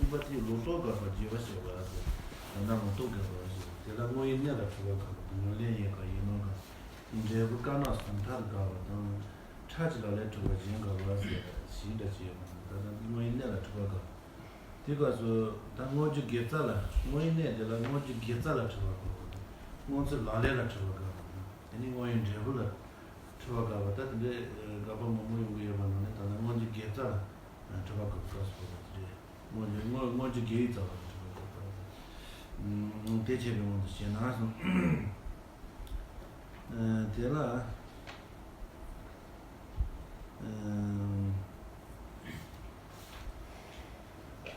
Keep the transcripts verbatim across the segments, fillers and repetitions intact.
པ་དེས་ལོག་རྟོག་དགག་པ་རྒྱས་པར་བཤད་པ་ཟེར། ད་ལྟ་ལོག་རྟོག་དགག་པ་ཟེར། དེ་ལ་དངོས་ཡུལ་གནས་ལ་འཁྲུལ་པ་དགག་པ་དང་། ཉམས་ལེན་ཡལ་ག་ཡིན་ནོ་གང་། འབྲས་བུ་དཀར་ནག་ཟུང་འཕྲལ་དགག་པ་དང་། ཕྲད་ཀྱི་ལག་ལེན་འཁྲུལ་པ་གཞན་དགག་པ་ཟེར་ཞིག་འདྲ་བྱས་པ་ན། ད་ལྟ་དངོས་ཡུལ་གནས་ལ་འཁྲུལ་པ་དགག་པ། དེ་སྐབས་སུ་ད་སྔོན་འཇུག་དགེ་རྩ་ལ། དངོས་ཡུལ་གནས་དེ་ལ་སྔོན་འཇུག་དགེ་རྩ་ལ་འཁྲུལ་པ་དགག་པ་དང་། སྔོན་ཚུལ་ལག་ལེན་ལ་འཁྲུལ་པ་དགག་པ་དང་། དེ་ནས་དངོས་ཡུལ་འབྲས་བུ་ལ་འཁྲུལ་པ་དགག་པ། ད་དེ་འདྲའི་དགག་པ་མང་པོ་ཡོང་གི་ཡོད་པ་ནང་ནས། ད་ལྟ་སྔོན་འཇུག་དགེ་རྩ་ལ་འཁྲུལ་པ་དགག་པའི་སྐབས་སུ་བབས་པ་དེ་རེད། སྔོན་འཇུག་སྔོན་སྔོན་འཇུག་དགེ་བའི་རྩ་ལ་འཁྲུལ་པ་དགག་པ། དེ་བྱས་པའི་དབང་དུ་བྱས་ན་གསུངས། དེ་ལ།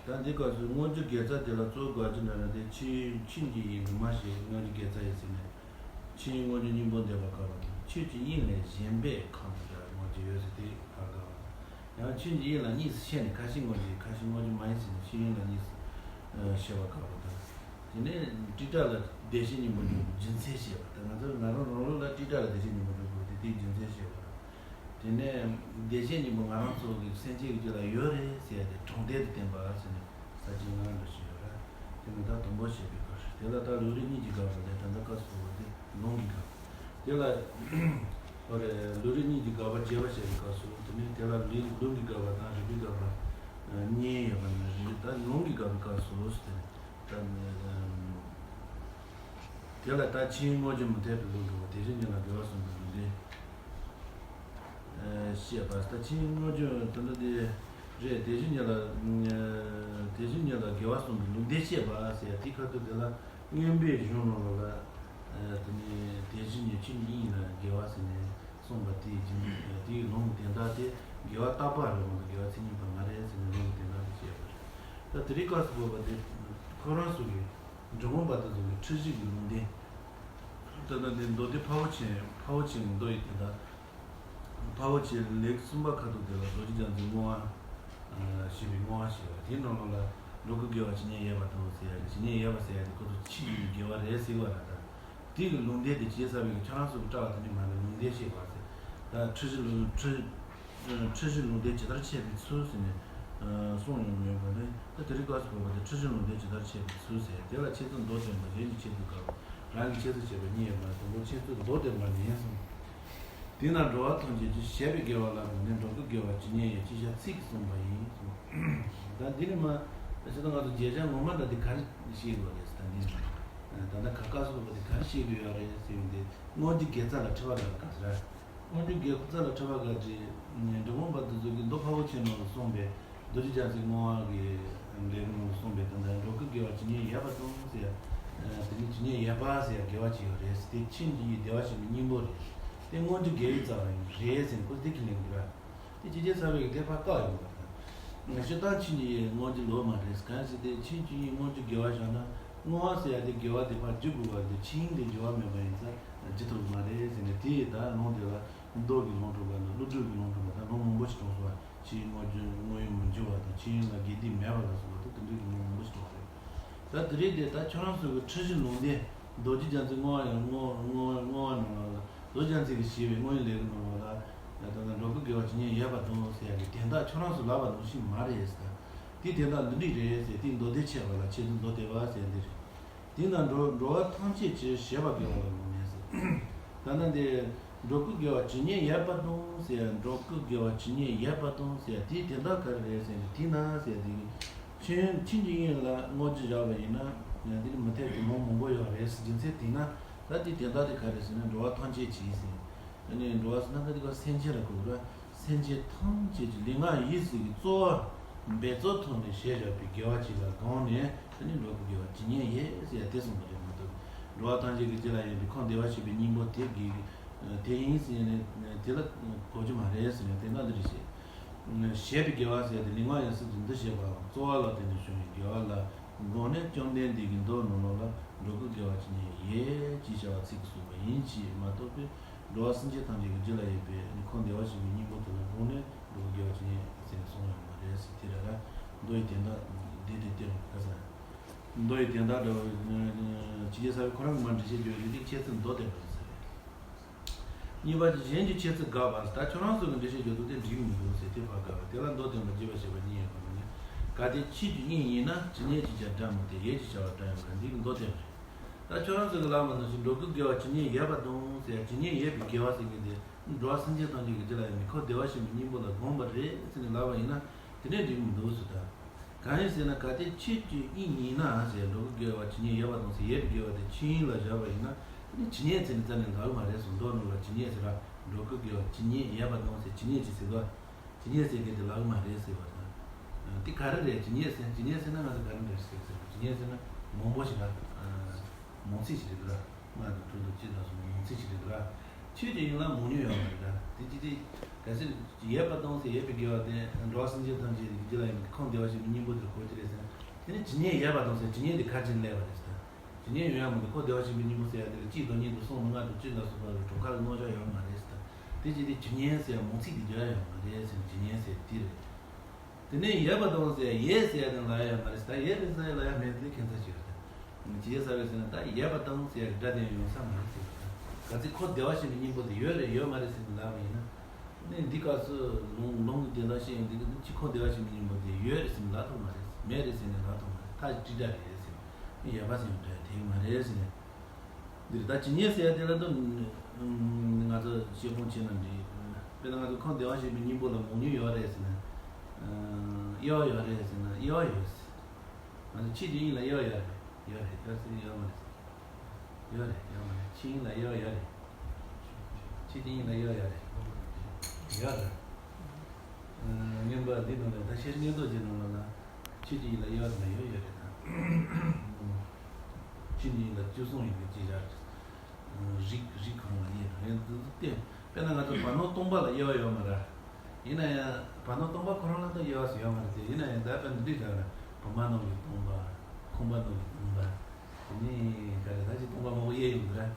ད་འདི་སྐབས་སུ་སྔོན་འཇུག་དགེ་རྩ་དེ་ལ་གཙོ་བོ་དགག་རྒྱུ་འདྲ་ན། དེ་ཆོས་ཆོས་ཀྱི་དབྱིངས་སྒྲོན་མ་ཞེས། སྔོན་འཇུག་དགེ་རྩ་ཡི་ཚིག་ནས། ཆོས་དབྱིངས་སྔོན་འཇུག་སྙིང་པོ་འདོད་པ་དགག་པ་དང་། ཆོས་ཀྱི་དབྱིངས་ལས་གཞན་པའི་ཁམས་སུ་བཞག་སྔོན་འཇུག་ཡོད་ཟེར། དེ་ཕར་དགག་པ་དང་། ཡང་ཆོས་ཀྱི་དབྱིངས་ལ་གཉིས་སུ་ཕྱེ་ནས། ཁ་ཕྱིར་སྔོན་འཇུག་ཁ་ཕྱིར་སྔོན་འཇུག་མ་ཡིན་ཟེར་ནས། ཆོས་དབྱིངས་ལ་གཉིས་སུ་ཕྱེ་བ་དགག་པ་དང་། དེ་ནས་དྲི་བྲལ་ལ་བདེ་གཤེགས་སྙིང་པོ་འཇོག་རྒྱུ་མཚན་བཤད་པ་དང་། ང་ཚོ་ང་རང་རང་ལུགས་ལ་དྲི་བྲལ་ལ་བདེ་གཤེགས་སྙིང་པོ་འཇོག་དགོས་ཏེ། དེའི་རྒྱུ་མཚན་བཤད་པ་དང་། དེ་ནས་བདེ་གཤེགས་སྙིང་པོ་ང་རང་ཚོ་གི་སེམས་ཅན་གྱི་རྒྱུད་ལ་ཡོད་རེད་ཟེར་ཡ་དེ་དྲང་བདེན་དུ་བསྟན་པ་ཟེར་ནས་ས་བཅད་ལྔ་འདྲ་ཞིག་ཡོད་རེད། དེ་ནི་ད་དང་པོ་བཤད་པའི་སྐབས་རེད། དེ་ལ་ད་ལུང་རིགས་གཉིས་ཀྱིས་དགག་པ་ལས། ད་ལྟ་སྐབས་སུ་བབས་པ་དེ་ལུང་གིས་དགག་པ། དེ་ལ། ཨོ་རེད། ལུང་རིགས་གཉིས་ཀྱིས་དགག་པ་རྒྱས་པར་བཤད་པའི་སྐབས་སུ། དེ་ནས་དེ་ལ་ལུང་ལུང་གིས་དགག་པ་དང་རིགས་པས་དགག་པ་གཉིས་ཡོད་པ་ནི་རེད། ད་ལུང་གིས་དགག་པའི་སྐབས་སུ་དེ་ནས་ད། དེ་ལ་ད་ཆོས་དབྱིངས་སྔོན་འཇུག་མུ་སྟེགས་པའི་ལུགས་འགྲོ་བ་དེ་བཞིན་ཉིད་ལ་དགེ་བ་གསུངས་པའི་ལུང་འདི་བཤད་པ། ད་ཆོས་དབྱིངས་སྔོན་འཇུག་དེ་འདྲ་དེ་རེད། དེ་བཞིན་ཉིད་ལ། དེ་བཞིན་ཉིད་ལ་དགེ་བ་གསུངས་པའི་ལུང་འདི་བཤད་པ་ཟེར་ཡ་དེའི་ཁ་ཐུག་དེ་ལ། མངོན་པའི་གཞུང་ནང་ལ། དེ་ནས་དེ་བཞིན་ཉིད་ཆོས་དབྱིངས་ལ་དགེ་བ་ཟེར་ནས་གསུངས་པ་དེའི་རྒྱུ། དེའི་ལུང་གི་དོན་དག་དེ། དགེ་བ་རྟག་པ་རེད་མ་གཏོགས་དགེ་བ་མཚན་ཉིད་པ་མ་རེད་ཟེར་ནས་ལུང་གི་དོན་དག་དེ་བཤད་པ་རེད། ད་དེ་རིང་སྐབས་སུ་བབས་པ་དེ་ཁོ་རང་ཚོ་གི་འབྲི་གུང་པ་དེ་ཚོ་གི་འཁྲུལ་གཞི་གི་ལུང་བསྟན། ད་ལྟ་འདི་མདོ་སྡེ་འཕགས་པ་ཆེན། འཕགས་པ་ཆེན་གྱི་མདོ་ཡི་དོན་དག་འཕགས་པ་ཆེན་ལེའུ་གསུམ་པ་ཁ་ཐུག་དེ་ལ་རྡོ་རྗེ་རྒྱ་མཚོའི་བསྔོ་བ་ཞེས་པའི་བསྔོ་བ་ཞེས་པ་དེའི་ནང་ལོགས་ལ། འགྲོ་ཀུན་དགེ་བ་ཇི་སྙེད་ཡོད་པ་དང་ཟེར་ཡ་གི། ཇི་སྙེད་ཡོད་པ་ཟེར་ཡ་དེ་ཁོ་ཚོ་ཕྱིའི་དགེ་བ་རེད་ཟེར་བ་ར། ད་དེ་གི་ལུང་བསྟན་དེ་ཇི་ལྟར་བའི་གི། ཁྱེད་རང་ཚོ་གི་བཀྲ་བ་དེ་འདྲ་མ་རེད། ལུང་བསྟན་བཤད་པ་ཟེར། ད་འཁྲུལ་གཞི་ལུང་། འཁྲུལ། འཁྲུལ་གཞི་ལུང་བསྟན་ཇི་ལྟར་འཆད་པའི་ཚུལ་ཟེར་ནས་གསུངས་ཡོང་ཡོད་པ་ནི། ད་དེ་རིང་སྐབས་སུ་བབས་པ་དེ་འཁྲུལ་གཞི་ལུང་བསྟན་ཇི་ལྟར་འཆད་པའི་ཚུལ་ཟེར། དེ་ལ་འཆད་ཚུལ་མདོར་བསྟན་པ། གཞན་གྱི་འཆད་ཚུལ་དགག་པ། རང་གི་འཆད་ཚུལ་བྱས་པ་གཉིས་ཡོད་པ་ནི། དང་པོ་འཆད་ཚུལ་མདོར་བསྟན་པ་ནི་གསུངས། དེས་ན་འགྲོ་བ་ཐམས་ཅད་ཀྱི། བྱས་པའི་དགེ་བ་ལ་དགོངས་ནས། འགྲོ་ཀུན་དགེ་བ་ཇི་སྙེད་ཡོད། ཅེས་བྱ་ཚིག་གིས་གསུངས་པ་ཡིན་གསུངས། ད་འདི་ནི་མ། ད་ང་ཚོ་བརྗོད་བྱ་ངོ་མ་འདྲ་འདི་ག་རེ་བཤད་དགོས་རེད་ཟེར། ད་འདི་ནི། ད་ལྟ་ཁ་སྐབས་སུ་བབས་པ་འདི་ག་རེ་བཤད་དགོས་ཡོད་རེད་ཟེར་ཡོང་དུས། སྔོན་འཇུག་དགེ་རྩ་ལ་འཁྲུལ་པ་དགག་པའི་སྐབས་སུ་རེད། སྔོན་འཇུག་དགེ་རྩ་ལ་འཁྲུལ་པ་དགག་ཅེས། འབྲི་གུང་པ་དེ་ཚོ་གིས་མདོ་འཕགས་པ་ཆེན་ནང་ལ་གསུངས་པའི། རྡོ་རྗེ་རྒྱ་མཚོའི་བསྔོ་བ་གི་ལེའུ་ནང་ལ་གསུངས་པའི། ད་ལྟ་འགྲོ་ཀུན་དགེ་བ་ཇི་སྙེད་ཡོད་པ་དང་ཟེར་ཡ། དེ་ནི་ཇི་སྙེད་ཡོད་པ་ཟེར་ཡ་དགེ་བ་ཅིག་ཡོད་རེད། དེ་ཆོས་དབྱིངས་བདེ་བར་གཤེགས་པའི་སྙིང་པོ་རེད། དེ་སྔོན་འཇུག་དགེ་བའི་རྩ་བ་ཡིན་རེད་ཟེར་ནས་ཁོ་དེ་གི་ལེན་གི་ར། དེ་ཇི་སྙེད་ཚར་བའི་གི་དེ་ཕར་བཀག་ཡོང་བ་དང་། སྤྱིར་བཏང་ཆོས་དབྱིངས་སྔོན་འཇུག་ལོག་མ་རེད། གང་ཞིག་དེ་ཆོས་དབྱིངས་སྔོན་འཇུག་དགེ་བ་བཞག་ན། བསྔོ་བ་ཟེར་ཡ་དེ་དགེ་བ་དེ་ཕར་བསྒྱུར་དགོས་པ་རེད། ཆོས་དབྱིངས་དེ་འགྱུར་བ་མེད་པ་ཡིན་ཙང་བསྒྱུར་ཐུབ་མ་རེད་ཟེར་ནས། དེ་ཡི་ད་ལུང་དེ་ལ། མདོ་གི་ལུང་དྲངས་པ་དང་། ཀླུ་སྒྲུབ་ཀྱི་ལུང་དྲངས་པ་དང་། ལུང་མང་པོ་ཞིག་དྲངས་སོང་བ། ཆོས་དབྱིངས་སྔོན་འཇུག་སྔོན་དབྱིངས་མི་འགྱུར་བ་དང་། ཆོས་དབྱིངས་ལ་དགེ་སྡིག་མེད་པ་ལ་སོགས་པ་དེ་དེ་འདྲའི་གི་ལུང་མང་པོ་ཞིག་དྲངས་པ་རེད། ད་དེ་རིང་དེ་ད་ཁྱོད་རང་ཚོ་གི་འཁྲུལ་གཞི་ལུང་བསྟན། རྡོ་རྗེ་རྒྱ་མཚོའི་བསྔོ་བ་ཡང་བསྔོ་བསྔོ་བསྔོ་བ་ནང་ལ། རྡོ་རྗེ་རྒྱ་མཚོ་གིས་ཞུས་པའི་བསྔོ་བའི་ལེའུ་ནང་ལ། ད་ལྟ་འགྲོ་ཀུན་དགེ་བ་ཇི་སྙེད་ཡོད་པ་དང་ཟེར་ཡ་གི་དོན་དག་ཁྱོད་རང་ཚོ་ལབ་པ་ནང་བཞིན་མ་རེད་ཟེར། དེའི་དོན་དག་འདི་འདྲ་རེད་ཟེར། དེའི་མདོ་སྡེ་འཆད་པ་ལ་འཆད་ཚུལ་མདོར་བསྟན་པ་ཟེར་འདི་རེད། དེས་ན་འགྲོ་འགྲོ་བ་ཐམས་ཅད་ཀྱི་བྱེད་པ་དགེ་བ་ལ་དགོངས་ནས་ཟེར། ད་ནི་འདི་འགྲོ་ཀུན་དགེ་བ་ཇི་སྙེད་ཡོད་པ་དང་ཟེར། འགྲོ་ཀུན་དགེ་བ་ཇི་སྙེད་ཡོད་པ་དང་ཟེར། དེའི་དོན་དག་ག་རེ་རེད་ཟེར་ན། དེས་ན་ཟེར་དེ་ཆོས་ཆོས་ཀྱི་དབྱིངས་ལ་བསྔོ་རྒྱུ་བཞག་པ་ཡིན་ན། འདི་ནི་མུ་སྟེགས་ཀྱི་ལུང་མང་པོ་ཡོད་རེད་ཟེར། རྒྱུ་མཚན་དེས་ན། ད་དེའི་དོན་དག་དེ་ག་རེ་ཟེར་ན། འགྲོ་བ་ཐམས་ཅད་ཀྱི་ཟེར། ཨ་ནི་འགྲོ་བ་ཟེར་ན་ད་དེ་ག་སེམས་ཅན་ལ་གོ་ར། སེམས་ཅན་ཐམས་ཅད་ཀྱི་ལུས་ངག་ཡིད་གསུམ་གྱི་རྩོལ་བ་འབད་རྩོལ་ཐོག་ནས་བྱས་བཞག་པའི་དགེ་བ་ཅིག་ལ་དགོངས་ནས། ཨ་ནི་འགྲོ་ཀུན་དགེ་བ་ཇི་སྙེད་ཡོད་ཟེར་ཡ་དེ་གསུངས་པ་རེད་མ་གཏོགས། འགྲོ་བ་ཐམས་ཅད་ཀྱི་རྒྱུད་ལ་ཡོད་པའི་ཁམས་བདེ་བར་གཤེགས་པའི་སྙིང་པོ་དེ་དགེ་དེ་ཡིན་ཟེར་ནས་དེ་ལ་གོ་རྒྱུ་མ་རེད་ཟེར་ནས། དེ་ན་འདི་རེད་ཟེར། བྱས་པའི་དགེ་བ་ཟེར་ཏེ་ལུས་ངག་ཡིད་གསུམ་གྱི་འདུ་བྱེད་པའམ་རྩོལ་བ་ལ་བརྟེན་ནས་བྱུང་བའི་དགེ་བ་ལ་དགོངས་ནས། བཅོམ་ལྡན་འདས་ཀྱིས་མདོ་ནང་ལོགས་ལ་འགྲོ་ཀུན་དགེ་བ་ཇི་སྙེད་ཡོད་ཅེས་བྱ་བ་ཚིག་གིས་གསུངས་པ་ཡིན་གྱི་མ་གཏོགས་པའི། འགྲོ་བ་སེམས་ཅན་ཐམས་ཅད་ཀྱི་རྒྱུད་ལ་ཡོད་པའི་ཁམས་བདེ་བར་གཤེགས་པའི་སྙིང་པོ་དེ་ལ་དགོངས་ནས་འགྲོ་ཀུན་དགེ་བ་ཇི་སྙེད་ཟེར་ནས་གསུངས་ཡོད་མ་རེད་ཟེར། དེ་རེད་ར། མདོ་ཡི་དོན་དག་འདི་དེ་སྟེར་ནས་ཁ་སང་། མདོ་ཡི་དོན་དག་འདྲ་བོ་ཇི་སྙེད་ཚར་བའི་ཁོ་རང་གི་མར་འགྲེལ་བཤད་རྒྱག་ཡོད་དེ། འཆད་ཚུལ་མདོར་བསྟན་པ་ཟེར། གཉིས་པ་གཞན་གྱི་འཆད་ཚུལ་དགག་པ། ད་ཁྱོད་རང་ཚོ་གི་འགྲེལ་བཤད་རྒྱག་དུས་དེ་འགྲིག་མི་འདུག་ཟེར། དེ་ཕར་དགག་པ། དེ་ལ་མདོར་བསྟན་པ་རྒྱས་པར་བཤད་པ་གཉིས་ཡོད་པ་ནི། ག་ གལ་ཏེ་ཆོས་ཀྱི་དབྱིངས་ཡིན་ན། ཇི་སྙེད་ཅེས་བྱ་སྒྲ་མི་འཐད། ཡོད་ཅེས་བྱ་བ་སྒྲ་ཡོད་མ་རེད། འདི་གི་མདོ་དེ་རེད། ད་ཁྱོད་རང་ཚོ་གི་ལབ་པ་ནང་བཞིན་འགྲོ་ཀུན་དགེ་བ་ཇི་སྙེད་ཡོད་པ་དང་ཟེར། ཇི་སྙེད་ཡོད་པའི་དགེ་བ་ཟེར་མཁན་དེ་འགྲོ་བ་སེམས་ཅན་ཐམས་ཅད་ཀྱི་རྒྱུད་ལ་ཡོད་མི་ཁོ་བདེ་བར་གཤེགས་པའི་སྙིང་པོ་ལ་དགོངས་པ་རེད་ཟེར་ནས་ལབ་པ་ཡིན་ན། དེ་ནས་འགྲིག་མི་འདུག་ཟེར། ད་གང་ཡིན་ཟེར་ན། གལ་ཏེ་ཆོས་ཀྱི་དབྱིངས་ཡིན་ན་ཟེར། འགྲོ་ཀུན་དགེ་བ་ཇི་སྙེད་ཡོད་པ་དང་ཟེར། ཡོད་པའི་དགེ་བ་དེ་ཆོས་དབྱིངས་ལ་བཞག་པ་ཡིན་ན། དེ་ནི་ཇི་སྙེད་ཟེར་ནས་རྩ་ནས་ལབ་ཀྱི་མ་རེད་ཟེར། མདོ་ནང་ལ་ཇི་སྙེད་ཟེར་ར། འགྲོ་ཀུན་དགེ་བ་ཇི་སྙེད་ཡོད་པ་དང་ཟེར། ཇི་སྙེད་ཅེས་ཟེར་དུས། ཇི་སྙེད་ཟེར་མཁན་དེ་ལབ་ཀྱི་མ་རེད་ཟེར་བ་དང་། དེ་ག་རེ་རེད། ཇི་སྙེད་ཟེར། ཇི་སྙེད་ཟེར་ན་ང་ཚོ་ག་རེ་འདྲ་ཞིག་ཟེར། ཇི་སྙེད་ཟེར་ན་མང་པོ་ཞིག་ལ། མང་ཚིག་ཞིག་རེད་འདུག་ར། ལྔ་དང་དྲུག་དང་གཅིག་དང་གསུམ་མང་ཚིག་ཞིག་རེད་འདུག་ར། ཆོས་ཀྱི་དབྱིངས་ལ་མང་ཉུང་ཡོད་མ་རེད་ད། དེ་ཅི་སྟེ། གལ་སྲིད་ཡོད་པ་དང་ཟེར། ཡོད་པའི་དགེ་བ་དེ་འགྲོ་བ་སེམས་ཅན་ཐམས་ཅད་ཀྱི་རྒྱུད་ལ་ཡོད་མཁན་ཁམས་བདེ་བར་གཤེགས་པའི་སྙིང་པོ་དེར་གོ་གི་རེད་ཟེར་ན། དེ་ནི་ཇི་སྙེད་ཡོད་པ་དང་ཟེར། ཇི་སྙེད་དེ་ག་རེ་བྱས་ནས་སླེབས་པ་རེད་ཟེར། ཇི་སྙེད་ཡོད་ཡ་མ་གཏོགས། ཁོ་བདེ་བར་གཤེགས་པའི་སྙིང་པོ་ཟེར་ཡ་དེ་ལ་གཅིག་དང་གཉིས་དང་གསུམ་དང་ལྔ་དང་བཅུ་ལ་སོགས་པ་གི་གྲངས་ཀ་ལ་རྣམ་གཞག་ཡོད་མ་རེད་ཟེར། དེ་བྱས་ཏེ་ཇི་སྙེད་ཟེར་ཡ་མང་ཚིག་དེ་རྒྱག་ཡ་ཡོད་མ་རེད་ཟེར། ཇི་སྙེད་ཟེར་དེ་རེད། དེ་ནས་ཡོད་པ་དང་ཟེར་ཡ། ཡོད་ཟེར་ཡ་དང་ལབ་ཡ་མ་རེད་ཟེར། ད་ཡོད་རེད་ཟེར་ཡ་ལབ་ཡ་མེད་དེ་ཁྱད་མཚར་ཞིག་རེད། ཇི་སྙེད་ཟེར་བས་ཟེར་ན། ད་ཡོད་པ་དང་ཟེར་ཡ་སྒྲ་དེ་ཡང་ཡོང་ས་མ་རེད་ཟེར་བ་དང་། གལ་སྲིད་ཁོ་བདེ་བར་གཤེགས་པའི་སྙིང་པོ་དེ་ཡོད་རེད་ཡོད་མ་རེད་ཟེར་ནས་ལབ་པ་ཡིན་ན། ནས་འདི་སྐབས་སུ་ལུང་ལུང་གི་དོན་དག་བཤད་ཡོང་དུས། འདི་ཁོ་བདེ་བར་གཤེགས་པའི་སྙིང་པོ་དེ་ཡོད་རེད་ཟེར་ནས་ལབ་ཐུབ་མ་རེད། མེད་རེད་ཟེར་ནས་ལབ་ཐུབ་མ་རེད། ཐ་ཀྲི་ཀྲ་རེད་ཟེར། ཡོད་པ་ཟེར་ཡང་འདྲ་དེ་མ་རེད་ཟེར་ནས། འདིར་ད་ཇི་སྙེད་ཟེར་ཡ་དེ་ལ་ད་ང་ཚོ་ཤེས་སྤོང་བྱས་ན་འགྲིག་དཔེར་ན་ང་ཚོ་ཁམས་བདེ་བར་གཤེགས་པའི་སྙིང་པོ་ལ་མང་ཉུང་ཡོད་རེད་ཟེར་ན། དབྱེ་བ་ཡོད་རེད་ཟེར་ན། དབྱེ་བ་ཡོད་ཟེར། ང་ཚོ་ཆོས་ཀྱི་དབྱིངས་ལ་དབྱེ་བ་ཡོད་རེད། ཡོད་རེད། ཡོད་ཟེར་ཡོད་མ་རེད། ཡོད་རེད། ཡོད་མ་རེད། ཆོས་དབྱིངས་ལ་དབྱེ་བ་ཡོད་རེད། ཆོས་ཀྱི་དབྱིངས་ལ་དབྱེ་བ་ཡོད་རེད། ཡོད་རེད། ཨ། མངོན་པ་འདི་ནང་ལ། ད་ཤེར་ཕྱིན་མངོན་རྟོགས་རྒྱན་ནང་ལ་ན། ཆོས་ཀྱི་དབྱིངས་ལ་དབྱེ་བ་དེ་འདྲ་ཡོད་ཡོད་རེད་ད། ཆོས་ཀྱི་དབྱིངས་ལ་བཅུ་གསུམ་ཡིན་པའི་ཅི་བྱ། རིགས་རིགས་ཁོ་རང་ལ་དབྱེ་དང་། ཡང་དེ་དེ་དཔེར་ན་ང་ཚོ་བར་སྣང་སྟོང་པ་ལ་དབྱེ་བ་ཡོད་མ་རེད། ཡིན་ན་ཡང་བར་སྣང་སྟོང་པ་ཁོ་རང་ལ་ད་དབྱེ་བ་ཟེར་ཡོད་མ་རེད་དེ། ཡིན་ན་ཡང་ད་དཔེར་ན་འདི་འདྲ་ལ། བུམ་པ་ནང་གི་སྟོང་པ། ཁང་པ་ནང་གི་སྟོང་པ། དེ་ནས་ག་རེ་ད་ཅིག་སྟོང་པ་མང་པོ་དབྱེ་ཡོང་གི་རེད།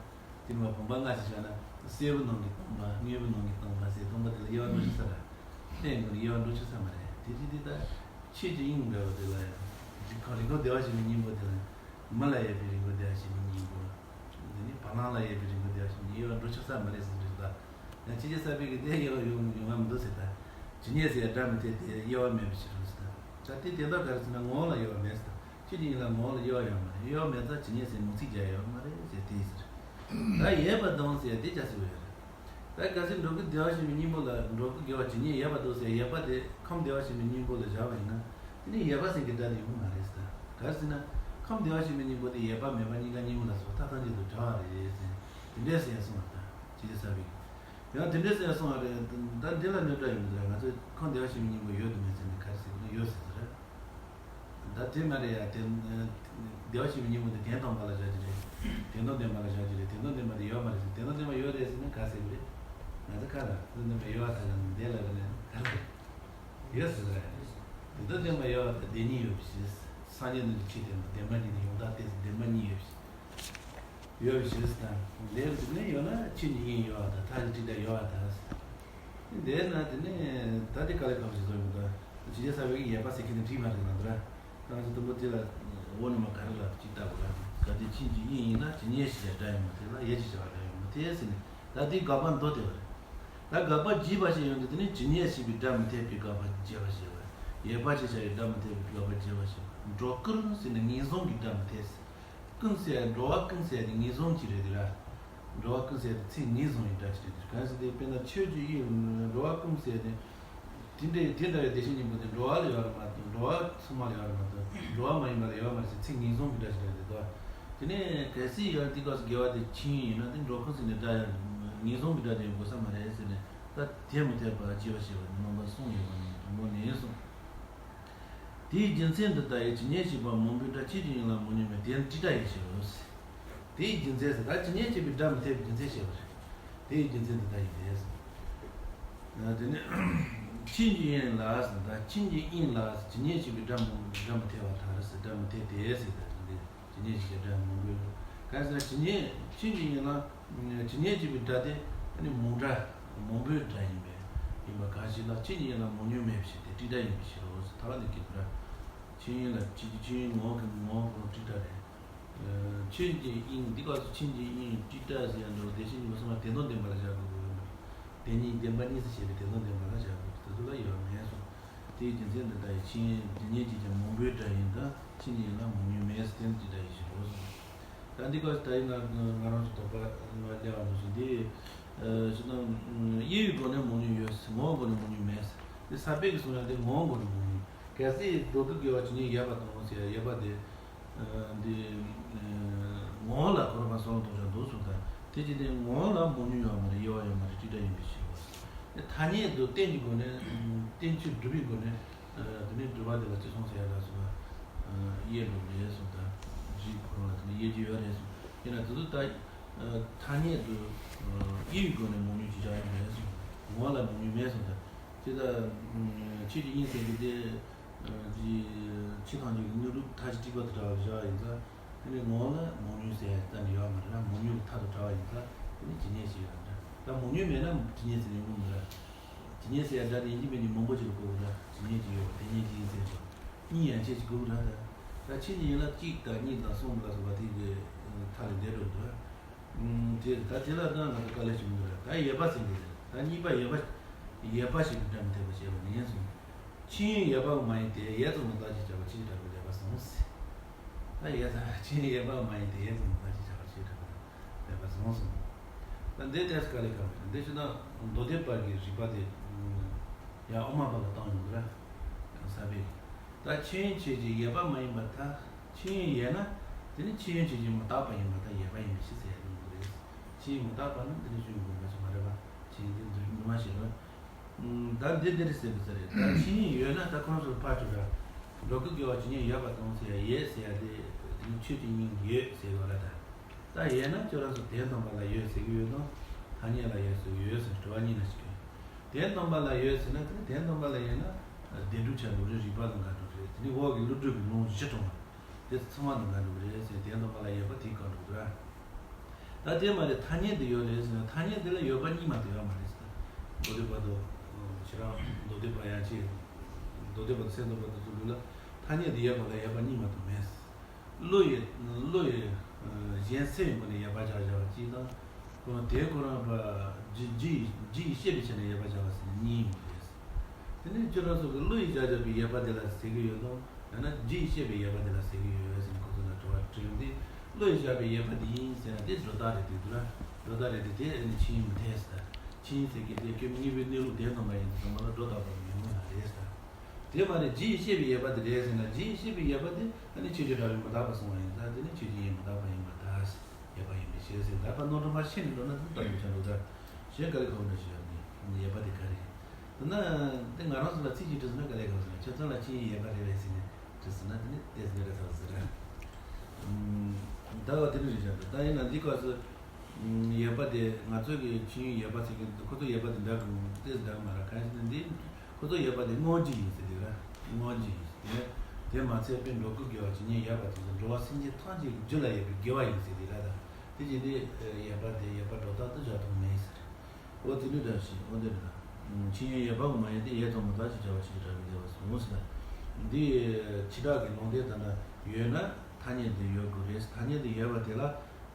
དེ་ནས་བུམ་པ་ལྔ་ཞིག་བཞག་ན། སེར་པོ་ནང་གི་སྟོང་པ། དངོས་པོ་ནང་གི་སྟོང་པ་ཟེར། སྟོང་པ་དེ་ལ་དབྱེ་བ་འགྲོ་ཆོག་ས་རེད། གཏན་དུ་དབྱེ་བ་འགྲོ་ཆོག་ས་མ་རེད། དེ་བྱས་དུས་ད་ཆོས་ཀྱི་དབྱིངས་འདྲ་བོ་དེ་ལ་ཡང་། རིགས་ཁམས་རིགས་ཁམས་བདེ་བར་གཤེགས་པའི་སྙིང་པོ་དེ་ལ། མི་ལ་ཡོད་པའི་རིགས་ཁམས་བདེ་བར་གཤེགས་པའི་སྙིང་པོ། དེ་ནས་བ་ལང་ལ་ཡོད་པའི་རིགས་ཁམས་བདེ་བར་གཤེགས་པའི། དབྱེ་བ་འགྲོ་ཆོག་ས་མ་རེད་ཟེར་འདུག་ད། ཡང་ཕྱི་རྒྱལ་གསར་པའི་གི་དེ་དབྱེ་བ་ཡོང་ཡོང་བ་མི་འདུག་ཟེར་ད། ཇི་སྙེད་ཟེར་ཡ་སྒྲ་མི་འཐད་དེ་དབྱེ་བ་མེད་པའི་ཕྱིར་རོ་ཟེར་ད། ད་དེ་དེ་ལྟར་ག་རེ་ཟེར་ན། ངོ་བོ་ལ་དབྱེ་བ་མེད་ཟེར་ད། ཆོས་ཀྱི་དབྱིངས་ལ་ངོ་བོ་ལ་དབྱེ་བ་ཡོད་མ་རེད། དབྱེ་བ་མེད་ཙང་ཇི་སྙེད་ཟེར་མང་ཚིག་རྒྱག་ཡ་ཡོད་མ་རེད་ཟེར་དེ་ཟེར། ད་ཡོད་པ་དང་ཟེར་ཡ་དེ་ཅི་ཟེར་བ་ཡོད་རེད། ད་གལ་སྲིད་འགྲོ་ཀུན་བདེ་བར་གཤེགས་པའི་སྙིང་པོ་ལ། འགྲོ་ཀུན་དགེ་བ་ཇི་སྙེད་ཡོད་པ་དང་ཟེར། ཡོད་པ་དེ་ཁམས་བདེ་བར་གཤེགས་པའི་སྙིང་པོ་ལ་བཞག་པ་ཡིན་ན། དེ་ནི་ཡོད་པ་ཟེར་གྱི་སྒྲ་དེ་ཡོང་གི་མ་རེད་ཟེར་ད། ག་རེ་ཟེར་ན། ཁམས་བདེ་བར་གཤེགས་པའི་སྙིང་པོ་དེ་ཡོད་པ་མེད་པ་གཉིས་ཀ་སྙིང་པོ་ལ་སོགས་མཐའ་ཐམས་ཅད་དུ་བྲལ་བ་རེད་ཟེར། དེ་འདྲས་ཟེར་ཡ་གསུངས་པ་ད། ཇི་སྙེད་ཟེར་བའི། ཡང་དེ་འདྲས་ཟེར་ཡ་གསུངས་པ་རེད། ད་འདི་ལ་གནོད་སྒྲ་ཡོད་མི་འདུག་ལ། ང་ཚོས་ཁམས་བདེ་བར་གཤེགས་པའི་སྙིང་པོ་ཡོད་དང་མེད་ཟེར་ནས་ག་རེ་ཟེར་གི་ན། ཡོད་ཟེར་ཟེར་རེད། ད་དེ་མ་རེད་ཡ། དེ་བདེ་བར་གཤེགས་པའི་སྙིང་པོ་དེ་དོན་དམ་པ་ལ་བཞག་གི་རེད། དོན་དམ་བདེན་པ་ལ་བཞག་གི་རེད། དོན་དམ་བདེན་པ་དེ་ཡོད་མ་རེད་ཟེར། དོན་དམ་བདེན་པ་ཡོད་རེད་ཟེར་ན་ག་ཟེར་གི་རེད། ང་ཚོ་ཁ་ལ་དོན་དམ་བདེན་པ་ཡོད་པ་ད་ལ་འདི་ལ་གི་ནས་ག་རེ་ཟེར། ཡོད་ཟེར་རེད། དོན་དམ་བདེན་པ་ཡོད་པ་ད་བདེན་གཉིས་ཡོད་པའི་ཕྱིར། སངས་རྒྱས་རྣམས་ཀྱི་ཆོས་བདེན་པ། བདེན་པ་གཉིས་ནི་ཡང་དག་ལྟའི་ཚུལ། བདེན་པ་གཉིས་ཡོད་པའི་ཕྱིར། ཡོད་པའི་ཕྱིར་ཟེར་ན། དེར་འདུག་ནས་ཡོད་ན་ཆོས་ཀྱི་དབྱིངས་ཡོད་པ་དང་། མཐའ་ཀྱི་དྲི་བྲལ་ཡོད་པ་དང་། དེས་ན་དེ་ནས་ད་དེ་དཀའ་ལས་ཁག་པོ་ཞིག་བཟོ་ཡོང་གི་འདུག་ཇི་སྙེད་ཟེར་བའི་ཡོད་པ་ཟེར་མཁན་དེ་འགྲིག་མ་རེད་ལབ་འདུག་ར། ད་ང་ཚོ་དུམ་བུ་དེ་ལ་འོ་ནི་མ་ག་རེ་ལ་ཅིག་ལྟ་དགོས་ར། གལ་ཏེ་ཆོས་ཀྱི་དབྱིངས་ཡིན་ན། ཇི་སྙེད་ཅེས་བྱ་སྒྲ་ཡང་མི་འཐད་ལ། ཡོད་ཅེས་བྱ་བ་སྒྲ་ཡང་མི་འཐད་ཟེར་ནས། ད་དེའི་དགག་པ་མདོ་དེ་བ་རེད། ད་དགག་པ་རྒྱས་པ་ཞིག་ཡོང་དུས། དེ་ནི་ཇི་སྙེད་ཅེས་པའི་སྒྲ་མི་འཐད་པའི་དགག་པ་རྒྱས་པ་ཞེས་པ། ཡོད་པ་ཅེས་བྱ་བའི་སྒྲ་མི་འཐད་པའི་དགག་པ་རྒྱས་པ་ཞེས་པ། འགྲོ་ཀུན་ཟེར་ནས་ངེས་བཟུང་གི་སྒྲ་མི་འཐད་ཟེར། ཀུན་ཟེར་འགྲོ་བ་ཀུན་ཟེར་དེ་ངེས་བཟུང་གི་རེད་དེ་ར། འགྲོ་བ་ཀུན་ཟེར་དེ་ཚིག་ངེས་བཟུང་གི་སྒྲ་ཅིག་རེད་དེ། གང་ཟེར་དེ་དཔེར་ན་ཆོས་ཀྱི་དབྱིངས་འགྲོ་བ་ཀུན་ཟེར་དེ། དེ་འདྲའི་དེ་འདྲ་བའི་བདེ་གཤེགས་སྙིང་པོ་དེ་འགྲོ་བ་ལ་ཡོད་རེད་མ་གཏོགས། འགྲོ་བ་ཚང་མ་ལ་ཡོད་རེད་མ་གཏོགས། འགྲོ་བ་མ་ཡིན་པ་ལ་ཡོད་མ་རེད་ཟེར། ཚིག་ངེས་བཟུང་གི་སྒྲ་ཞིག་རེད་དེ་དོ། དེ་ནས་གལ་སྲིད་ཡང་འདི་སྐབས་སུ་དགེ་བ་དེ་ཆོས་དབྱིངས་ཡིན་ན། དེ་འགྲོ་ཀུན་ཟེར་ནས་སྒྲ་ཡང་ངེས་བཟུང་གི་སྒྲ་དེ་ཡོང་དགོས་ས་མ་རེད་ཟེར་ནས། ད་དེ་མི་འཐད་པ་རྒྱས་པར་བཤད་པ་ནི་རྣམ་པ་གསུམ་ཡོད་པ་ནི་དང་པོ་ནས་གསུངས། དེའི་རྒྱུ་མཚན་འདི་ལྟ་སྟེ། ཇི་སྙེད་ཅེས་པ་མང་པོའི་སྒྲ། ཆོས་ཀྱི་དབྱིངས་ལ་མང་ཉུང་མེད། དེ་ནི་ཊཱིཀྲ་ཡིན་ཕྱིར་རོ། དེའི་རྒྱུ་མཚན་ཟེར། ད་ཇི་སྙེད་ཅེས་པའི་སྒྲ་མི་འཐད་པའི་རྒྱུ་མཚན་བཤད་པ་རེད། དེའི་རྒྱུ་མཚན་འདི་ལྟ་ཡིན་ཏེ། དེ་ནི་ཆོས་ཀྱི་དབྱིངས་ལ་ཟེར། ད་ཆོས་ཀྱི་དབྱིངས་ལ་ཟེར། ཇི་སྙེད་ཅེས་པའི་སྒྲ་མང་སྒྲ་མི་འཐད་པ་དང་ཟེར། སྒྲ་མི་འཐད་དེ་ཟེར། ད་དེ་འདི་ཇི་སྙེད་ཅེས་པའི་སྒྲ་མང་པོའི། གང་ཟེར་ན་ཇི་སྙེད་ཆོས་ཀྱི་དབྱིངས་ལ། ཇི་སྙེད་ཅེས་པའི་སྒྲ་དེ་ནི་མང་སྒྲ་མང་པོའི་སྒྲ་ཡིན་པས། ཡིན་པ་གང་ཞིག་ལ། ཆོས་ཀྱི་དབྱིངས་ལ་མང་ཉུང་མེད་པའི་ཕྱིར་ཏེ། ཊཱིཀྲ་ཡིན་པའི་ཕྱིར་རོ་ཟེར། ཐ་བ་ནི་གི་སྒྲ། ཆོས་དབྱིངས་ལ་ཆོས་ཀྱི་ཆོས་དབྱིངས་ངོ་བོ་གི་ངོ་བོ་ཊཱིཀྲ་རེད། ཆོས་ཀྱི་དབྱིངས་འདི་སྐབས་སུ་ཆོས་ཀྱི་དབྱིངས་ཊཱིཀྲ་ཟེར་ཡ་འདྲ་བོ་བདེ་གཤེགས་སྙིང་པོ་གསུམ་ལ་དོན་དམ་བདེན་པ་ལ་བཞག་དགོས་ཀྱི་ཡོད་མ་རེད། དེ་གཉིས་བདེན་པ་གཉིས་སུ་ཕྱེ་བའི་དོན་དམ་བདེན་པ་ལ་བཞག་དགོས་ཀྱི་དེ་ཚོ་ལ་ཡོད་མེད་སོང་། དེའི་རྒྱུ་མཚན་དེ་ལྟ་ཡི་ཕྱིན་དེ་ཉིད་ཀྱི་ཀྱང་མང་པོའི་སྒྲ་ཡིན་ད་ཕྱིན་ཅི་ཡིན་ལ་མང་ཉུང་མེད་ཟེར་དེ་འདི་འདྲ་ཡི་ཞིག་རེད་གསུངས། ད་འདི་སྐབས་སུ་ད་ཡིན་ན་ང་རང་ཚོ་དོགས་པ་ལ་བརྒྱབ་པ་འདུག་ཟེར་འདི། ཅི་ན་དབྱེ་བའི་སྒོ་ནས་མང་ཉུང་ཡོད་ཟེར། ངོ་བོའི་སྒོ་ནས་མང་ཉུང་མེད་ཟེར། དེ་ས་པཎ་གྱིས་གསུངས་ཡ་དེ་ངོ་བོའི་སྒོ་ནས་མང་ཉུང་། གལ་སྲིད་འགྲོ་ཀུན་དགེ་བ་ཇི་སྙེད་ཡོད་པ་དང་ཟེར་ཡ་ཡོད་པ་དེ། འདི་ངོ་བོ་ལ་ཁོ་རང་ག་སོང་དོགས་ཀྱང་འདུག་གསུངས་ད། དེ་ཅི་སྟེ་ངོ་བོ་ལ་མང་ཉུང་ཡོད་མ་རེད། དབྱེ་བ་ཡོད་མ་རེད། གཅིག་འདྲ་ཡིན་པའི་ཕྱིར་རོ། དེ་ཐ་སྙད་དུ་བསྟན་གྱི་སྒོ་ནས་བསྟན་བཅོས་སྒྲུབ་པའི་སྒོ་ནས། དེ་ནས་སྒྲུབ་པ་དེ་ལ་ཅི་གསུངས་ཟེར་ཡ་ལ་སོགས་པ་དབྱེ་འགྲོ་རེད་གསུངས་ད། རིགས་ཁོ་རང་ལ་དེ་ནས་དབྱེ་རྒྱུ་ཡོད་རེད་གསུངས། དེ་ན་དེ་ཚོ་ད་ཐ་སྙད་དུ་དབྱེ་བའི་སྒོ་ནས་མང་ཉུང་ཅིག་བཞག་ཡོད་མེད་གསུངས། ངོ་བོ་ལ་མང་ཉུང་མེད་གསུངས་ད། དེ་ལྟར་ཆོས་ཀྱི་དབྱིངས་ཟེར་གྱི་དེ། ཕྱི་ཐམས་ཅད་ཀྱི་དངོས་གྲུབ་མཐའ་བཞི་སྤྲུལ་པ་དང་བྲལ་བར་བཞག་ཡིན་ཙང་། དེ་ནི་ངོ་བོ་ལ་མང་ཉུང་ཟེར་ཡ་གཏན་ནས་ཡོད་མ་རེད་ལ། མང་ཉུང་གི་མཐའ་དང་བྲལ་བ་ཡིན་ཙང་དེ་ནི་ཇི་སྙེད་ཞིག་ཡོད་ན་འདྲ། ད་མང་ཉུང་མེད་ན་ཇི་སྙེད་ཟེར་ནས་དངོས་མི་རེད། ཇི་སྙེད་ཟེར་ཡ་སྒྲ་དེ་ཡིན་གཅིག་མིན་གཉིས་མང་པོ་ཅིག་ལ་གོ་དགོས་ར། ཇི་སྙེད་ཅིག་ཡོད་པ་དེ་སྙེད་ཅིག་ཡིན་ཟེར་ཙང་། གཉིས་ཡན་ཆད་ཅིག་དགོས་ར་ད། ད་ཕྱིན་ཅི་ཡིན་ལ་གཅིག་དང་གཉིས་དང་གསུམ་ལ་སོགས་པ་དེ་གི་མཐའ་ལས་འདས་འགྲོ་འདུག་ར། དེ་ད་དེ་ལ་ད་ང་ཚོ་དཀའ་ལས་ཞིག་མི་འདུག་ར། ད་ཡོད་པ་ཟེར་གི་རེད། ད་གཉིས་པ་ཡོད་པ། ཡོད་པ་ཞིག་གི་སྒྲ་མི་འཐད་པ་བྱས་པ་ནི་ཡིན་གསུངས། ཕྱིན་ཡོད་པའང་མ་ཡིན་ཏེ། ཡོད་ཙམ་མ་གཏོགས་ཅེས་བྱ་བ་ཕྱིས་ཀྱི་གྲགས་པས་ལེགས་པར་གསུངས་ཟེར། ད་ཡོད་ཙམ་ཕྱིན་ཡོད་པའང་མ་ཡིན་ཏེ། ཡོད་ཙམ་མ་གཏོགས་ཅེས་བྱ་བ་ཕྱིས་ཀྱི་གྲགས་པས་ལེགས་པར་གསུངས་གསུངས། ད་འདི་ཏོག་ཙམ་དཀའ་ལས་ཁག་པོ་རེད། འདི་ཕྱིན་ན་མདོ་སྡེ་པ་གི་རིགས་པ་དེ་ཡང་དབུ་མ་པ་ལ་བཏང་ཡོང་གི་ར། ས་པའི། ད་ཕྱིན་ཆོས་ཅན་ཡོད་པ་མ་ཡིན་པར་ཐལ། ཕྱིན་ཡོད་ན་དེ་ནི་ཕྱིན་ཆོས་ཅན་མི་རྟག་པ་ཡིན་པར་ཐལ། ཡོད་པ་ཡིན་པའི་ཕྱིར་ཟེར་ཡ་ཡོང་གི་རེད། ཕྱིན་མི་རྟག་པ་ནི་དེ་ནི་ཆོས་ཅན་དགོངས་པ་ཞིག་མ་རེད་པ། ཕྱིན་དེ་འདུས་མི་མ་ཤེས་རེད། ད་འདི་འདི་རེད་ཟེར་གི་ས་རེད། ད་ཕྱིན་ཡོད་ན་ད་ཁོང་ཚོར་ཕར་ཆུ་ར། འགྲོ་ཀུན་དགེ་བ་ཇི་སྙེད་ཡོད་པ་དང་ཟེར་ཡ་ཡོད་ཟེར་ཡ་དེ་དེ་ནི་ཆོས་ཀྱི་དབྱིངས་ཡོད་ཟེར་གི་ར་ད། ད་ཡོད་ན་ཁྱོད་རང་ཚོ་དོན་དམ་པ་ལ་ཡོད་ཟེར་གི་ཡོད་དང་། ཐ་སྙད་ལ་ཡོད་ཟེར་གི་ཡོད་ཟེར་དྲི་བ་གཉིས་ན་ཞིག་ཡོད། དོན་དམ་པ་ལ་ཡོད་ཟེར་ན་དེ་ནི་དོན་དམ་པ་ལ་ཡོད་ན་བདེན་གྲུབ་ཆ་འགྲོ་རེད། རིགས་པ་དང་འགལ་འགྲོ་རེད། དེ་ནི་འོག་གི་ཀླུ་སྒྲུབ་ཀྱི་ལུང་བཞི་དྲངས་པ་དེ་ཚང་མ་དང་འགལ་འགྲོ་གི་རེད་ཟེར། དོན་དམ་པ་ལ་ཡོད་པ་དེ་བཀག་འགྲོ་གི་ར། ད་དེ་མ་རེད། ཐ་སྙད་དུ་ཡོད་རེད་ཟེར་ན་ཐ་སྙད་དེ་ལ་ཡོད་པ་གཉིས་མ་གཏོགས་ཡོད་མ་རེད་ཟེར། མདོ་སྡེ་པ་དང་། ཁྱེད་རང་མདོ་སྡེ་པ་ཡན་ཆད། མདོ་སྡེ་པ་དང་སེམས་ཙམ་པ་དེ་ཚོ་ལུགས་ལ་ཐ་སྙད་དུ་ཡོད་པ་ལ་ཡོད་པ་གཉིས་མ་གཏོགས་མེད། བློ་ཡི། བློ་ཡི་གཞན་སེལ་བའི་སྒོ་ནས་ཡོད་པ་བཞག་བཞག་པ་གཅིག་དང་། ཁོ་རང་དེ་ཁོ་རང་པ་རྒྱུ་རྒྱུ་ཡི་རྒྱུ་ཡི་ཤེས་པའི་ཆ་ནས་ཡོད་པ་བཞག་པ་ཟེར་ནས་གཉིས་ཡོད་རེད། དེ་ནས་ཁྱོད་རང་ཚོ་གི་བློ་ཡིས་བཞག་བཞག་པའི་ཡོད་པ་དེ་ལ་ཟེར་གི་ཡོད་དམ། ཡང་ན་རྒྱུ་ཡིས་བཤད་པའི་ཡོད་པ་དེ་ལ་ཟེར་གི་ཡོད་ཟེར་ནས་ཁོ་ཚོ་ལ་དྲི་བ་དྲིས་ཡོང་དུས། བློ་ཡིས་བཞག་པའི་ཡོད་པ་དེ་ཡིན་ཟེར་ན་དེ་སྒྲོ་བཏགས་རེད་འདུག་ར། སྒྲོ་བཏགས་རེད་དེ་དེ་ནི་ཆོས་ཉིད་མི་འཐད་ཟེར། ཆོས་ཉིད་ཟེར་གི་དེ་སྐྱོན་དངོས་པོའི་གནས་ལུགས་དོན་དམ་པ་ཡིན་དུས་ཙམ་པ་ལ་སྒྲོ་བཏགས་པ་མིན་མོད་ལ་རེད་ཟེར། དེ་མ་རེད། རྒྱུ་ཡིས་བཤད་པའི་ཡོད་པ་དེ་རེད་ཟེར་ན་རྒྱུ་ཡིས་བཤད་པའི་ཡོད་པ་དེ་ཨ་ནི་ཆོས་ཅན་གྲགས་པས་མི་རྟག་པར་གསུངས་པ་ཡིན་ཙང་དེ་ནི་ཆོས་ཅན་ཡིན་མི་རྟག་པ་ཡིན་པར་ཐལ། ཡོད་པ་ཡིན་པའི་ཕྱིར་ཟེར། ད་ཕར་རྣམ་གྲངས་མར་ཤེས་ནས་འགྲོ་ན་དེ་ལྟ་བུ་ཆགས་འགྲོ་ད། གཞན་དཀའ་ལས་ཁག་པོ་འདྲ་ཞིག་ཡོད་ནི་ཡོད་པ་དེ་ག་རེད། དེ་ན་དེ་ང་རང་ཚོ་ལ་ཚིག་གཅིག་དྲིས་ཟེར་ན་དཀའ་ལས་ཁག་པོ་ཟེར་ན་ཁྱེད་ཚོ་ལ་ཆོས་ཉིད་ཡོད་པ་རེད་པས་ཟེར་ནས་དྲིས་ཟེར་ན་དེ་ནི་དེ་ཟེར་རེད་ཐག་ཟེར་ར། ད་བ་དེ་ནི་རེད་ཤག་ད་ཡིན་ན་འདི་སྐབས་སུ་ཡོད་པ་དེ་ང་ཚོ་གི་ཆོས་ཉིད་ཡོད་པ་ཟེར་གི་འདུག་ཁོ་ཚོ་ཡོད་པ་དེ་འདྲ་གི་མི་འདུག་དེ་འདྲ་མ་ར་གང་ཞིག་ནི་འདི། ཁོ་ཚོ་ཡོད་པ་དེ་དངོས་རྒྱུ་ཡིན་ཟེར་དེ་ར། དངོས་རྒྱུ་ཡིན་ཟེར། དེ་མ་ཚད་པའི་འགྲོ་ཀུན་དགེ་བ་ཇི་སྙེད་ཡོད་པ་དེ་ཚོ་འགྲོ་བ་སེམས་ཅན་ཐམས་ཅད་ཀྱི་རྒྱུད་ལ་ཡོད་པའི་དགེ་བ་ཡིན་ཟེར་དེ་ར་ད། དེ་བཞིན་དུ་ཡོད་པ་དེ་ཡོད་པ་སྒྲོ་བཏགས་དུ་བཞག་ཐུབ་མེད་ཟེར། འོ་དེ་འདྲ་འདྲ་ཞིག་འོ་འདི་འདྲ། ཆོས་ཉིད་ཡོད་པའང་མ་ཡིན་ཏེ། ཡོད་ཙམ་མ་གཏོགས་ཅེས་བྱ་བ་ཕྱིས་ཀྱི་གྲགས་པས་ལེགས་པར་གསུངས་ཟེར། འདི་བྱེ་བྲག་གི་ལུང་དེ་ལྟར་ན་ཡོད་ན་ཐ་སྙད་དུ་ཡོད་དགོས་རེད། ཐ་སྙད་དུ་ཡོད་པ་དེ་ལ་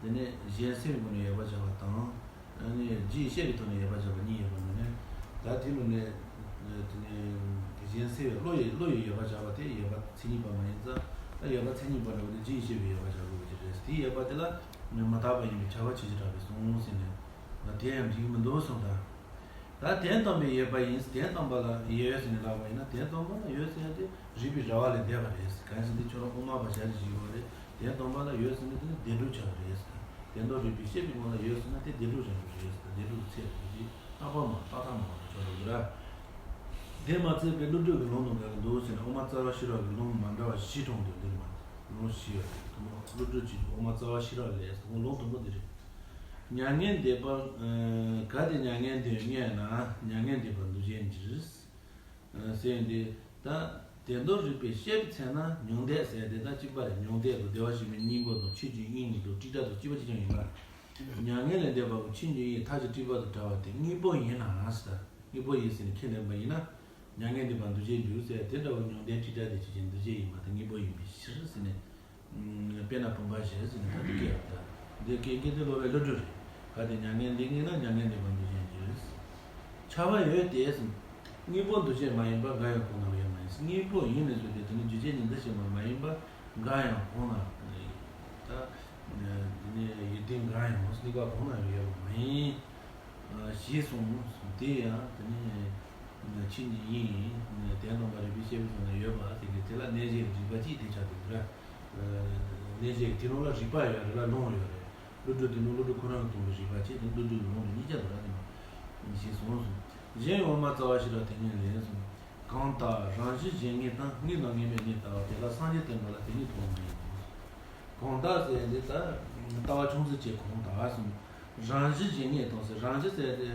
དེ་ནས་གཞན་སེལ་བའི་སྒོ་ནས་ཡོད་པ་བྱ་བ་དང་། ཨ་ནི་རྒྱུ་ཡིས་བཤད་པའི་ཐོག་ནས་ཡོད་པ་བྱ་བ་གཉིས་ཡོད་པ་ནང་ནས། ད་དེ་ལུགས་ནས་དེ་ནས་གཞན་སེལ་བའི་བློ་ཡིས་བློ་ཡིས་ཡོད་པ་བྱ་བ་དེ་ཡོད་པ་མཚན་ཉིད་པ་མ་ཡིན་ཙང་། ད་ཡོད་པ་མཚན་ཉིད་པ་འདྲ་བོ་དེ་རྒྱུ་ཡིས་བཤད་པའི་ཡོད་པ་བྱ་དགོས་ཀྱི་རེད། དེའི་ཡོད་པ་དེ་ལ་མི་རྟག་པ་ཡིན་པས་ཁྱབ་པ་ཕྱིས་ཀྱི་གྲགས་པས་གསུངས་ཟེར་ནས། ད་དེ་ཡང་འགྲིག་མི་འདུག་གསུངས་ད། ད་དོན་དམ་པའི་ཡོད་པ་ཡིན། དོན་དམ་པ་ལ་ཡོད་ཟེར་ནས་ལབ་པ་ཡིན་ན་དོན་དམ་པ་ལ་ཡོད་ཟེར་ཡ་དེ་རིགས་པའི་ར་བ་ལས་འདས་པ་རེད། གང་ཡིན་ཟེར་ན་དེ་ཁྱོད་རང་དབུ་མ་པ་ཞལ་གྱིས་བཞེས་པ་རེད། དོན་དམ་པ་ལ་ཡོད་ཟེར་ན་དེ་ནི་བདེན་གྲུབ་ཆགས་པ་རེད་ཟེར། དོན་དམ་རིགས་པས་དཔྱད་པའི་ངང་ལ་ཡོད་ཟེར་ན་དེ་བདེན་གྲུབ་རང་གྲུབ་རེད་ཟེར། བདེན་གྲུབ་ཚད་རེད། དེ་རྟག་པ་མ་རྟག་ཐ་མ་ཆགས་འགྲོ་གི་ར། དེ་མ་ཚད་པའི་ཀླུ་སྒྲུབ་ཀྱི་ལུང་དང་འགལ་གྱི་འདུག་ཟེར་ན་དབུ་མ་རྩ་བ་ཤེས་རབ་ཀྱི་ལུང་མ་འདྲ་བ་བཞི་དྲངས་འདུག་འདིར་མ་ལུང་བཞི་ཡོད་རེད། དེ་མོ་ཀླུ་སྒྲུབ་ཀྱི་དབུ་མ་རྩ་བ་ཤེས་རབ་ལས་དེ་མོ་ལུང་དུམ་བུ་འདི་རེད། མྱ་ངན་འདས་པ། གལ་ཏེ་མྱ་ངན་འདས་པ་རྙེད་ན། མྱ་ངན་འདས་པ་འདུ་བྱེད་འགྱུར། ཟེར་འདི་ད། དོན་དམ་རིགས་པས་དཔྱད་པའི་ཚེ་ན་མྱང་འདས་ཟེར་དེ་ད་གཅིག་པ་རེད། མྱང་འདས་དང་བདེ་བར་གཤེགས་པའི་སྙིང་པོ་དང་ཆོས་ཀྱི་དབྱིངས་དང་སྤྲོས་བྲལ་དང་གཅིག་པ་གཅིག་རྐྱང་ཡིན་པ། མྱ་ངན་ལས་འདས་པ་ཀུན་ཆོས་ཀྱི་དབྱིངས་མཐའ་བཞི་སྤྲོས་པ་དང་བྲལ་བ་དེ་དངོས་པོ་ཡིན་ན་ཟེར། དངོས་པོ་ཡིན་ཟེར་ནས་ཁས་ལེན་པ་ཡིན་ན། མྱ་ངན་འདས་པ་འདུ་བྱེད་འགྱུར་ཟེར་དེ་འདྲ་བ་མྱང་འདས་སྤྲོས་བྲལ་དེ་ཆོས་ཅན་འདུ་བྱེད་ཡིན་པ་དེ་དངོས་པོ་ཡིན་པའི་ཕྱིར་ཟེར་ནས། དཔེར་ན་བུམ་པ་བཞིན་ཟེར་ནས་ད་དེ་སྐད་ཡོད་ད། འདི་སྐད་སྐད་དེ་སློབ་པའི་བློ་གྲོས་རེད། གལ་ཏེ་མྱ་ངན་འདས་རྙེད་ན། མྱ་ངན་འདས་པ་འདུ་བྱེད་འགྱུར། ཁྱབ་པ་ཡོད་དེ་ཟེར། དངོས་པོ་འདུ་བྱེད་མ་ཡིན་པ་འགའ་ཡང་གོང་ན་ཡོད་མ་ཡིན། དངོས་པོ་ཡིན་ནས་བཟོས་ཏེ་དེ་ནི་འཇུག་བྱེད་ཀྱི་འདུ་བྱེད་མ་མ་ཡིན་པ་འགའ་ཡང་གོང་ན་ད་དེ་ནི་ཡུལ་དེ་འགའ་ཡང་གཉིས་ཀ་གོང་ན་ཡོད་པ་མ་ཡིན། ཞེས་གསུངས། དེ་ཡང་དེ་ནི་ཆོས་ཉིད་ཡིན། དོན་དམ་པར་རིགས་པས་དཔྱད་པའི་ཚུལ་ན་ཡོད་པ་དེ་གི་དེ་ལ་གནས་བྱའི་རིགས་པ་གཅིག་དེ་ཆགས་འདུག་ར། གནས་བྱའི་དེ་ནང་ལ་རིགས་པ་ཡོད་རེད་ལ་ལུང་ཡོད་རེད། ཀླུ་སྒྲུབ་དེ་ནི་ཀླུ་སྒྲུབ་ཁོ་རང་གིས་སྟོན་པའི་རིགས་པ་གཅིག་དང་ཀླུ་སྒྲུབ་ཀྱི་ལུང་དེ་གཉིས་ཆ་འདུག་ར། དེ་ནི་ཞེས་གསུངས་སོ། གཞན་ཡང་དབུ་མ་རྩ་བ་ཤེས་རབ་དེ་ཉིད་ལས་གསུངས། གང་དག་རང་བཞིན་གཞན་ངེས་དང་། དངོས་དང་དངོས་མེད་གཉིས་ལྟ་བ། དེ་དག་སངས་རྒྱས་བསྟན་པ་ལ་དེ་ཉིད་མཐོང་བ་ཡིན། གང་དག་ཟེར་འདི་ལྟ། ལྟ་བ་ཆུང་ཙག་ཅིག་གང་དག་གསུངས། རང་བཞིན་གཞན་ངེས་དང་ཟེར། རང་བཞིན་ཟེར་ཏེ།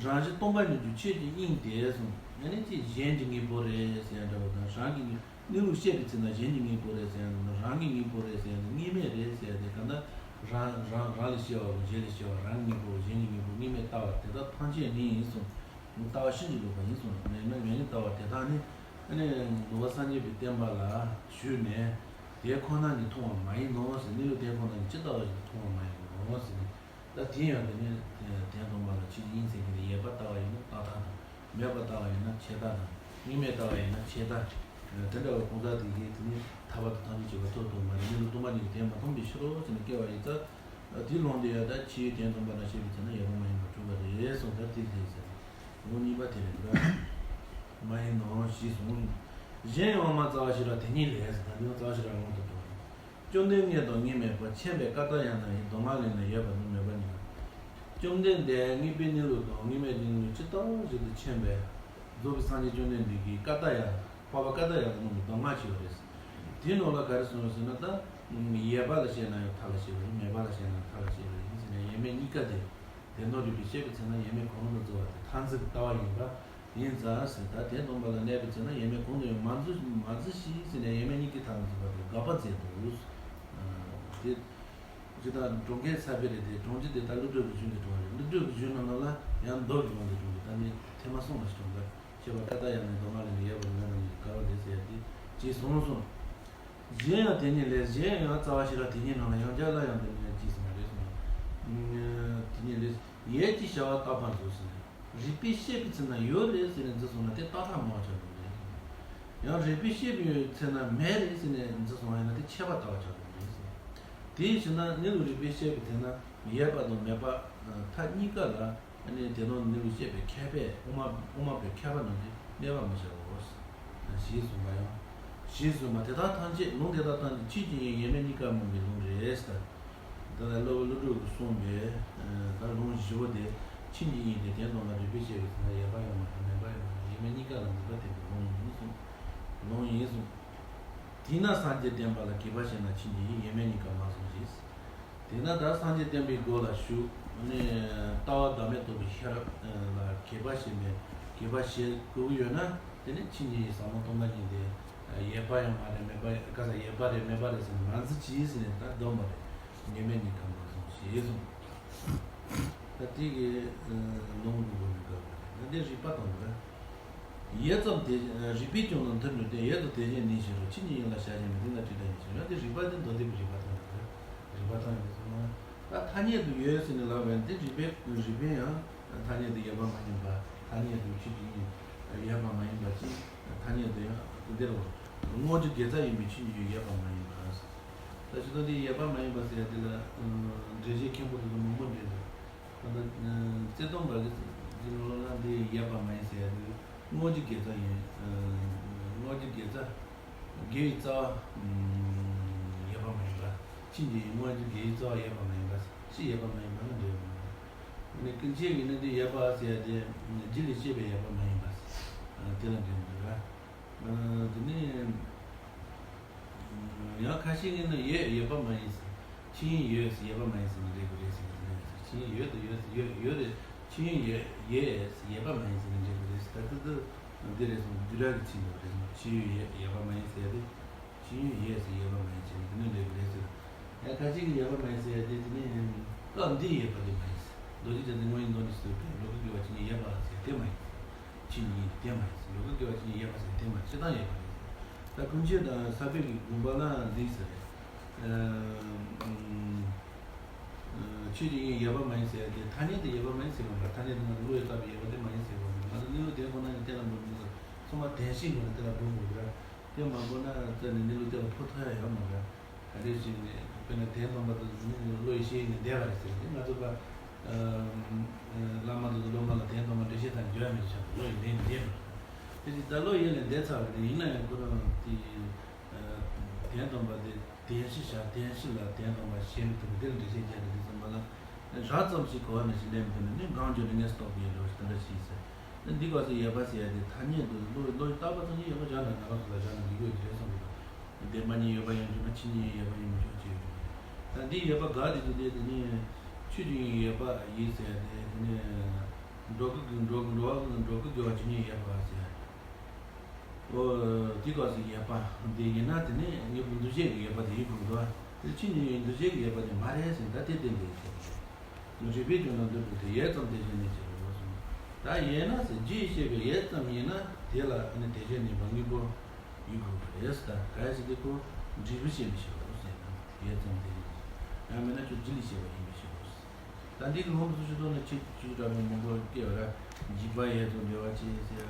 རང་བཞིན་སྟོང་པ་ཉིད་ཀྱི་ཆོས་ཀྱི་དབྱིངས་དེ་གསུངས། ཡང་ན་ཅིག་གཞན་གྱི་དངོས་པོ་རེད་ཟེར་ཡ་འདྲ་བོ་དང་། རང་གི་གནས་ལུགས་བཤད་པའི་ཚེ་ན་གཞན་གྱི་དངོས་པོ་རེད་ཟེར་ཡ་འདྲ་བོ་དང་། རང་གི་དངོས་པོ་རེད་ཟེར་ཡ་འདྲ། དངོས་མེད་རེད་ཟེར་ཡ་དེ་གང་ལྟར་རང་རང་རང་ལས་སྐྱེ་བ་དང་གཞན་ལས་སྐྱེ་བ། རང་གི་དངོས་པོ་གཞན་གྱི་དངོས་པོ། དངོས་མེད་ལྟ་བ་དེ་དག་ཐམས་ཅད་ནི་ཡིན་གསུངས། ལྟ་བ་ཕྱིན་ཅི་ལོག་པ་ཡིན་གསུངས། མེད་ན་མེད་ནི་ལྟ་བ་དེ་དག་ནི། ཨ་ནི་ནུབ་པ་སངས་རྒྱས་པའི་བསྟན་པ་ལ་ཞུགས་ནས་དེ་ཁོ་ན་ཉིད་མཐོང་བ་མ་ཡིན་ནོ་ཟེར། གནས་ལུགས་དེ་ཁོ་ན་ཉིད་ཇི་ལྟ་བ་བཞིན་དུ་མཐོང་བ་མ་ཡིན་ནོ་ཟེར་ནས། ད་དེ་ཡང་དེ་ནི་དོན་དམ་པ་ལ་ཆོས་ཀྱི་དབྱིངས་ཟེར་གྱི་རེད། ཡོད་པ་ལྟ་བ་ཡིན་ན་རྟག་མཐའ་དང་། མེད་པ་ལྟ་བ་ཡིན་ན་ཆད་མཐའ་དང་། དངོས་མེད་ལྟ་བ་ཡིན་ན་ཆད་མཐའ། དེ་འདྲ་བའི་གང་ཟག་དེ་གིས་དེ་ནི་ཐར་པ་དང་ཐམས་ཅད་མཁྱེན་པ་ཐོབ་ཐུབ་མ་རེད། གནས་ལུགས་སྟོང་པ་ཉིད་ཀྱི་དོན་མ་མཐོང་བའི་ཕྱིར་རོ་ཟེར་ནས་སྐྱེ་བ་ཡིན་ཙང་། དེའི་ལུང་དེ་ཡང་ད་ཆོས་དོན་དམ་པ་ལ་བཤད་པའི་ཚེ་ན་ཡོད་པ་མ་ཡིན་པར་གྲུབ་པ་རེད་གསུངས། ད་དེ་ལས་ཟེར། ལུང་གཉིས་པ་དེ་རེད་འདུག་མ་ཡིན་ནོ་ཞེས་གསུངས། གཞན་ཡང་དབུ་མ་རྩ་བ་ཤེས་རབ་དེ་ཉིད་ལས་ཟེར། ད་འདི་ནི་རྩ་བ་ཤེས་རབ་ལུང་དུ་འགྲོ་བ་རེད། བཅོམ་ལྡན་དངོས་དང་དངོས་མེད་པ། མཁྱེན་པས་ཀཱ་ཏྱཱ་ཡ་ན་ཡི། མདོ་སྔགས་ལས་ནི་ཡོད་པ་དང་མེད་པ་གཉིས་ལ། བཅོམ་ལྡན་འདས་དངོས་པོའི་གནས་ལུགས་དང་དངོས་མེད་ཀྱི་གནས་ལུགས་ཇི་ལྟ་བ་བཞིན་དུ་མཁྱེན་པས། རྫོགས་པའི་སངས་རྒྱས་བཅོམ་ལྡན་འདས་ཀྱིས་ཀཱ་ཏྱཱ་ཡ། འཕགས་པ་ཀཱ་ཏྱཱ་ཡ་ལ་གནང་བའི་མདོ་སྔགས་ཅིག་ཡོད་རེད། དེའི་ནང་ལ་ག་རེ་གསུངས་ཡོད་ཟེར་ན། ད་ཡོད་པ་ལ་བཤད་ན་ཡང་མཐའ་ལ་བཤད་པ་ཡིན། མེད་པ་ལ་བཤད་ན་མཐའ་ལ་བཤད་པ་ཡིན་ཟེར་ནས། ཡོད་མེད་གཉིས་ཀ་དེ་དོན་དམ་རིགས་པས་དཔྱད་པའི་ཚེ་ན་ཡོད་མེད་གང་རུང་དུ་རྫོགས་པ་དེ་མཐར་འཛིན་གྱི་ལྟ་བ་ཡིན་པ་ཡིན་ཙང་ཟེར། ད་དོན་དམ་པ་ལ་གནས་པའི་ཚེ་ན་ཡོད་མེད་གང་དུ་ཡང་མ་འཛིན་མ་འཛིན་ཞིག་ཟེར་ནས། ཡོད་མེད་གཉིས་ཀའི་མཐར་འཛིན་པ་དེ་དགག་པ་མཛད་འདུག་དེ་ཇི་ལྟར་གྲོང་ཁྱེར་ཚ་བེ་རི་དེ། གྲོང་ཁྱེར་དེ་ད་ཀླུ་སྒྲུབ་ཀྱི་གཞུང་ནས་གྲོང་རེད། ཀླུ་སྒྲུབ་ཀྱི་གཞུང་ནང་ལ་ཡང་མདོ་གི་ལུང་དེ་གྲོང་རེད། ད་ནི་ཐེངས་མ་གསུམ་ལ་ཞིག་གྲོང་རེད། མཁྱེན་པས་ཀཱ་ཏྱཱ་ཡ་ན་ཡི། མདོ་སྔགས་ལས་ནི་ཡོད་པ་དང་མེད་པ་གཉིས་ཀ་དགག་པ་རེད་ཟེར་ཏེ་ཅེས་གསུངས་སོ། གཞན་ཡང་དེ་ཉིད་ལས། གཞན་ཡང་རྩ་བ་ཤེས་རབ་དེ་ཉིད་ནང་ལ་ཡང་བསྐྱར་སླར་ཡང་འདི་ནི་ཅེས་གསུངས་པ་རེད་གསུངས། དེ་ཉིད་ལས། ཡོད་ཅེས་བྱ་བ་རྟག་པར་འཛིན་ཟེར་ནས། རིགས་པས་དཔྱད་པའི་ཚེ་ན་ཡོད་རེད་ཟེར་ནས་འཛིན་སོང་ན་དེ་རྟག་མཐའ་སྨྲ་བ་ཆགས་འགྲོ་གི་རེད། ཡང་རིགས་པས་དཔྱད་པའི་ཚེ་ན་མེད་རེད་ཟེར་ནས་འཛིན་སོང་བ་ཡིན་ན་དེ་ཆད་པ་ལྟ་བ་ཆགས་འགྲོ་གི་རེད་ཟེར། དེའི་ཕྱིར་ན་གནས་ལུགས་རིགས་པས་དཔྱད་པའི་ཚེ་ན་ཡོད་པ་དང་མེད་པ་མཐའ་གཉིས་ཀ་ལ། ཨ་ནི་དེ་དང་གནས་ལུགས་དཔྱད་པའི་མཁས་པས། དབུ་མ་དབུ་མ་པའི་མཁས་པ་རྣམས་ཀྱིས་གནས་པར་མི་བྱའོ། ཞེས་གསུངས་པ་ཡང་། ཞེས་གསུངས་པ་དེ་དག་ཐམས་ཅད། ལུང་དེ་དག་ཐམས་ཅད་ཆོས་ཀྱི་དབྱིངས་ཡོད་མེད་གཉིས་ཀ་སྨོན་པའི་ལུང་རེད་ཟེར། ད་ལྟ་སློབ་དཔོན་ཀླུ་སྒྲུབ་ཀྱིས་གསུངས་པའི་ད་ལུང་བཞི་པོ་དེ་ཆོས་ཀྱི་དབྱིངས་དེ་དོན་དམ་ལ་རིགས་པས་དཔྱད་པའི་ཚེ་ན་ཡོད་པ་ཡོད་མ་རེད། མེད་པ་ཡོད་མ་རེད། ཡོད་མེད་གཉིས་ཀ་ལ་འཛིན་པ་བསྟན་པའི་ལུང་ཡིན་གསུངས། ལུང་ཡིན་གསུངས། དེས་ན་སངས་རྒྱས་བསྟན་པ་ལ། གུས་པ་བྱས་ན་ཆོས་ཀྱི་དབྱིངས་ཡོད་མེད་གཉིས་ཀ་མ་གསུངས་ཤིང་། དེས་ན་ད་སངས་རྒྱས་བསྟན་པའི་སྒོ་ལ་ཞུགས་ནས་ལྟ་བ་བདག་མེད་རྟོགས་པའི་ཤེས་རབ་ལ་གུས་པ་བྱེད་མེད། གུས་པ་བྱེད་དགོས་ཀྱི་ཡོད་ན། དེ་ནི་ཆོས་ཉིད་ཀྱི་ཟབ་མོ་སྟོང་པ་ཉིད་དེ་ཡོད་པ་ཡང་མ་རེད། མེད་པ་ག་ས་ཡོད་པ་རེད་མེད་པ་རེད་ཟེར་ནས་མ་འཛིན་གྱིས་ཟེར་ནས་ད་སྡོམ་པ་རེད། ཡོད་མེད་གཉིས་ཀ་མ་གསུངས་ཞེས་གསུངས། ད་དེ་གི་ལུང་གི་སྒོ་ནས་དགག་པ་རེད། ད་དེ་རིགས་པ་དང་འདྲ། ཡོད་ཙམ་དེ་རིགས་པས་ཀྱང་ལ་མཐུན་དུ་སྟེ། ཡོད་དོ་དེ་བཞིན་གནས་ཕྱིར་རོ། ཆོས་ཉིད་དབྱིངས་ལ་བྱ་བྱེད་མེད། དེ་ལ་དྲི་བྲལ་ཡིན་ཞེས། ཡང་དེ་རིགས་པ་དེ་མདོ་སྡེ་པའི་རིགས་པ་དང་འདྲ། རིགས་པ་དང་ཡོད་ཙམ་ལ། ད་ཐ་སྙད་དུ་ཡོད་ཟེར་ནས་ལབ་པ་ཡིན་ན། དེ་རིགས་པས་རིགས་པས་ཡང་ཐ་སྙད་དུ་ཡོད་པ་མ་ཡིན་པ། ཐ་སྙད་དུ་ཆོས་ཀྱི་དབྱིངས་ཡོད་པ་མ་ཡིན་པ་ཅིག་ཐ་སྙད་དུ་ཡང་དེ་འདིར་བ། དངོས་རྒྱུ་དགེ་རྩ་ཡིན་པའི་ཆོས་ཉིད་ཡོད་པ་མ་ཡིན་པ། ད་ཅི་ལྟར་དེ་ཡོད་པ་མ་ཡིན་པ་ཟེར་ཡ་དེ་ལ་འགྲེལ་བཤད་མཁན་པོ་དེ་ཚོ་མང་པོ་འགྲེལ་འདུག་ད་ལྟ་རྩོད་ལྡོག་འགའ་ཞིག་གི་ནང་ལ་འདི་ཡོད་པ་མ་ཡིན་ཟེར་ཡ་དེ། དངོས་རྒྱུ་དགེ་རྩ་ཡིན། དངོས་རྒྱུ་དགེ་རྩ། དགེ་བའི་རྩ་བ་ཡོད་པ་མ་ཡིན་པ། ཕྱིན་ཅི་དངོས་རྒྱུ་དགེ་བའི་རྩ་བ་ཡོད་པ་མ་ཡིན་པ། ཕྱིན་ཡོད་པ་མ་ཡིན་པ་ལ་འགྲེལ་ཡོད་པ་མ་རེད། ནི་ཀུན་མཁྱེན་གྱིས་ནི་འདི་ཡོད་པ་ཟེར་ཡ་དེ་རྒྱུ་ལས་སྐྱེས་པའི་ཡོད་པ་མ་ཡིན་པ། དེ་ལ་འགྲེལ་འདུག་ར། དེ་ནས། ཡང་ཁ་ཤས་ཀྱིས་ནི་ཡོད་ཡོད་པ་མ་ཡིན་ཟེར། ཆོས་དབྱིངས་ཡོད་ཟེར་ཡོད་པ་མ་ཡིན་ཟེར་ནས་འགྲེལ་དགོས་རེད་ཟེར་གྱི་འདུག་ཆོས་དབྱིངས་ཡོད་དང་ཡོད་ཟེར་ཡོད་ཡོད་རེད། ཆོས་དབྱིངས་ཡོད་ཡོད་ཟེར་ཡོད་པ་མ་ཡིན་ཟེར་ནས་འགྲེལ་དགོས་རེད་ཟེར། ད་དེ་དུ་འདི་རེད་སོང་། བསྡུས་གྲྭ་གི་ཆོས་དབྱིངས་རེད་སོང་། ཆོས་དབྱིངས་ཡོད་ཡོད་པ་མ་ཡིན་ཟེར་ཏེ། ཆོས་དབྱིངས་ཡོད་ཟེར་ཡོད་པ་མ་ཡིན་ཟེར་ནས་དེ་ནས་འགྲེལ་དགོས་རེད་ཟེར། ཡང་ཁ་ཅིག་གིས་ཡོད་པ་མ་ཡིན་ཟེར་ཡ་དེ་དེ་ནས་སྐབས་འདིའི་ཡོད་པ་དེ་མ་ཡིན་ཟེར། རྡོ་རྗེ་རྒྱལ་མཚན་དངོས་ཡིན་མདོ་ནས་སུ་བས་ལོ་ཀ་དགེ་བ་ཆོས་ཉིད་ཡོད་པ་ཟེར་དེ་མ་ཡིན་ཟེར། ཆོས་ཉིད་དེ་མ་ཡིན་ཟེར། ལོ་ཀ་དགེ་བ་ཆོས་ཉིད་ཡོད་པ་ཟེར་དེ་མ་ཡིན། སྤྱིར་བཏང་ཡོད་པ་རེད་ཟེར། ད་ཀུན་མཁྱེན་དང་ས་པཎ་གྱི་དགོངས་པ་ལ་འདི་ཟེར་རེད། ཆོས་ཀྱི་དབྱིངས་ཡོད་པ་མ་ཡིན་ཟེར་ཡ་དེ་ཐ་སྙད་དུ་ཡོད་པ་མ་ཡིན་ཟེར་བ་འདྲ། ཐ་སྙད་དུ་ང་ཚོ་བློ་ཡིས་བཏགས་པའི་ཡོད་པ་དེ་མ་ཡིན་ཟེར་བ་འདྲ། ང་ཚོ་གནས་ལུགས་དེ་ཁོ་ན་ཡང་གཏན་ལ་འབེབས་མི་དགོས། ཚང་མ་བདེན་བཞིའི་ངོས་ནས་གཏན་ལ་འབེབས་དགོས་ར། དེ་མ་འབེབས་ན་རྩ་ནས་གནས་ལུགས་གཏན་ལ་ཕབ་ཐུབ་ཡ་ཡོད་མ་རེད། ག་རེ་བྱས་ནས་དཔེར་ན་དོན་དམ་པ་དེ་ནི་བློ་ཡིས་ཤེས་ནས་འདས་པ་རེད་ཟེར་ཏེ། ང་ཚོ་པ་བླ་མ་དང་སློབ་མ་ལ་དོན་དམ་པ་འགྲེལ་བཤད་དང་འགྱུར་བ་མེད་ཆགས་བློ་ཡིས་ལན་འདས་པ་རེད། དེ་ཅི་ད་བློ་ཡིས་ལན་འདས་ཚར་བ་རེད། ཡིན་ན་ཡང་ཁོ་རང་དེ་དོན་དམ་པ་དེ་བདེན་བཞི་བཞག་བདེན་བཞི་ལ་དོན་དམ་པ་ཤེས་མི་ཐུབ་པ་དེ་ལ་འགྲེལ་བཤད་རྒྱག་གི་འདུག་ཙམ་པ་ལ། རགས་ཙམ་ཞིག་གོ་བ་ནས་ཞིག་ལེན་མི་ཐུབ་ན་ནི་གང་བརྗོད་ནས་ངས་རྟོགས་པའི་ལོ་ཞིག་དེ་འདྲ་ཞིག་ཟེར། འདི་སྐབས་སུ་ཡོད་པ་ཟེར་ཡ་དེ་ཐ་སྙད་དུ་བློ་བློ་བཏགས་པ་ཙམ་གྱིས་ཡོད་པ་བཞག་ན་ང་རང་ཚོ་ལ་བཞག་ན་འགྲིག་གི་ཡོད་ཀྱི་རེད་བསམ་གྱི་འདུག་བདེན་པ་གཉིས་ཡོད་པ་ཡིན་རྒྱུ་ན་ཆོས་གཉིས་ཡོད་པ་ཡིན་མི་ཆོག་ཅེས་ཡོད་ཀྱི་རེད། ད་འདི་ཡོད་པ་དགག་དེ་དུས་དེ་དེ་ནི་ཆོས་ཀྱི་དབྱིངས་ཡོད་པ་ཡིན་ཟེར་ཏེ། དེ་ནི་འགྲོ་ཀུན་འགྲོ་འགྲོ་བ་ཀུན་འགྲོ་ཀུན་དགེ་བ་ཇི་སྙེད་ཡོད་པ་ཟེར། ཨོ། དེ་སྐབས་སུ་ཡོད་པ་དེ་ཡིན་ན་དེ་ནི་ངེས་པར་འདུ་བྱེད་ཀྱི་ཡོད་པ་དེ་ཡིན་དགོས་འདུག་དེ་ཆོས་ཀྱི་དབྱིངས་འདུ་བྱེད་ཀྱི་ཡོད་པ་དེ་མ་རེད་ཟེར། ད་དེ་བསྟན་པའི་ཚེ། རིགས་པས་བསྐྱོན་ན་འདོད་པའི་དེ་ཡོད་ཙམ་དེ་བཞིན་ནི་ཅི་རུང་གསུངས། ད་ཡོད་ན་ཟེར་རྒྱུ་ཡིས་བཤད་པའི་ཡོད་ཙམ་ཡིན་ན་དེ་ལ་ཨ་ནི་དེ་བཞིན་གནས་པ་དངོས་པོ་ཡིན་དགོས་པ་རེད་ཟེར། ད་གལ་སྲིད་དེ་ཁོ་འབྲས་བུས་བཤད་མི་ཤེས་པ་རེད་ཟེར་ན་ཡོད་ཙམ་དེ་བཞིན། ཡང་མིན་ན་ཁྱོད་རྒྱུ་ལས་བཤད་པ་ཡིན་མི་ཤེས་པ་རེད། ད་འདི་གི་ལུང་དུ་སུ་ཞིག་ཐོག་ནས་ཁྱེད་ཀྱིས་འདྲ་མི་མང་པོ་སྐྱེ་བ་ར། འཇིགས་པ་ཡོད་དང་འབྲེལ་བ་ཆེ་ཟེར།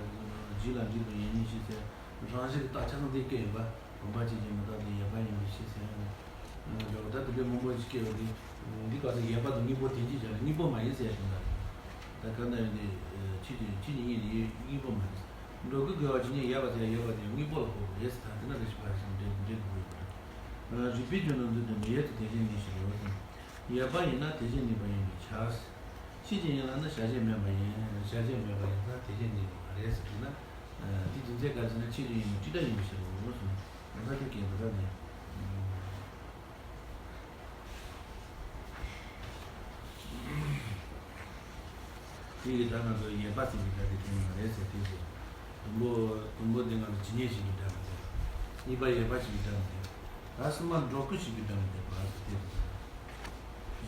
རྒྱུ་ལ་འཇིགས་པ་ཡིན་མི་ཤེས་ཟེར། རང་བཞིན་གྱི་རྟགས་ཆ་ཚང་དེ་སྐྱེ་ཡོད་པ། བུམ་པ་གཅིག་ཀྱང་མི་རྟག་སྟེ་ཡོད་པ་ཡིན་མི་ཤེས་ཟེར། འདྲ་བོ་ད་དེ་འདྲའི་མང་པོ་ཞིག་སྐྱེ་བ་དེ། འདི་ག་ཚོད་ཡོད་པ་དང་དངོས་པོ་དེ་གཅིག་བྱས་ན་དངོས་པོ་མ་ཡིན་ཟེར་ཡ་དེ་འདྲ། ད་ག་ན་ཡོད་འདི་ཆོས་ཀྱི་ཆོས་ཀྱི་དབྱིངས་དེ་དངོས་པོ་མ་རེད། འགྲོ་ཀུན་དགེ་བ་ཇི་སྙེད་ཡོད་པ་ཟེར་ཡ་ཡོད་པ་དེ་དངོས་པོ་ལ་གོ་དགོས་རེད་ཟེར། ད་དེ་འདྲ་རེ་ཞིག་པ་ཞིག་འདྲེ་འདྲེ་དགོས་ཡོད་པ་རེད། རིགས་པས་བསྐྱོན་ན་འདི་དོན་མི་ཡོད་དུ་དེ་བཞིན་ནི་ཞེས་པའོ། ཡོད་པ་ཡིན་ན་དེ་བཞིན་གནས་པ་ཡིན་པས་ཁྱབ། ཆོས་ཀྱི་དབྱིངས་ལ་ནི་བྱ་བྱེད་མེད་པ་ཡིན། བྱ་བྱེད་མེད་པ་ཡིན་ཙང་དེ་བཞིན་གནས་པ་མ་རེད་ཟེར་གྱི་ན། དེ་རྒྱུ་མཚན་ག་རེ་ཟེར་ན་ཆོས་ཀྱི་དབྱིངས་ནི་སྤྲོས་བྲལ་ཡིན་པའི་ཕྱིར་རོ་གསུངས། ཡང་ད་དེ་སྐད་དུ་ར་ནི། དེ་ཡི་སྒྲ་ང་ཚོ་ཡོད་པ་ཟེར་གྱི་སྒྲ་དེ་དེ་མ་རེད་ཟེར་དུས་སུ། དུམ་བུ་དུམ་བུ་དེ་ང་ཚོ་ཇི་སྙེད་ཞིག་གི་སྒྲ་མི་འདུག་གཉིས་པ་ཡོད་པ་ཞིག་གི་སྒྲ་མི་འདུག་ད་གསུམ་པ་འགྲོ་ཀུན་ཞིག་གི་སྒྲ་མི་འདུག་པ་ཟེར་དུས་སུ།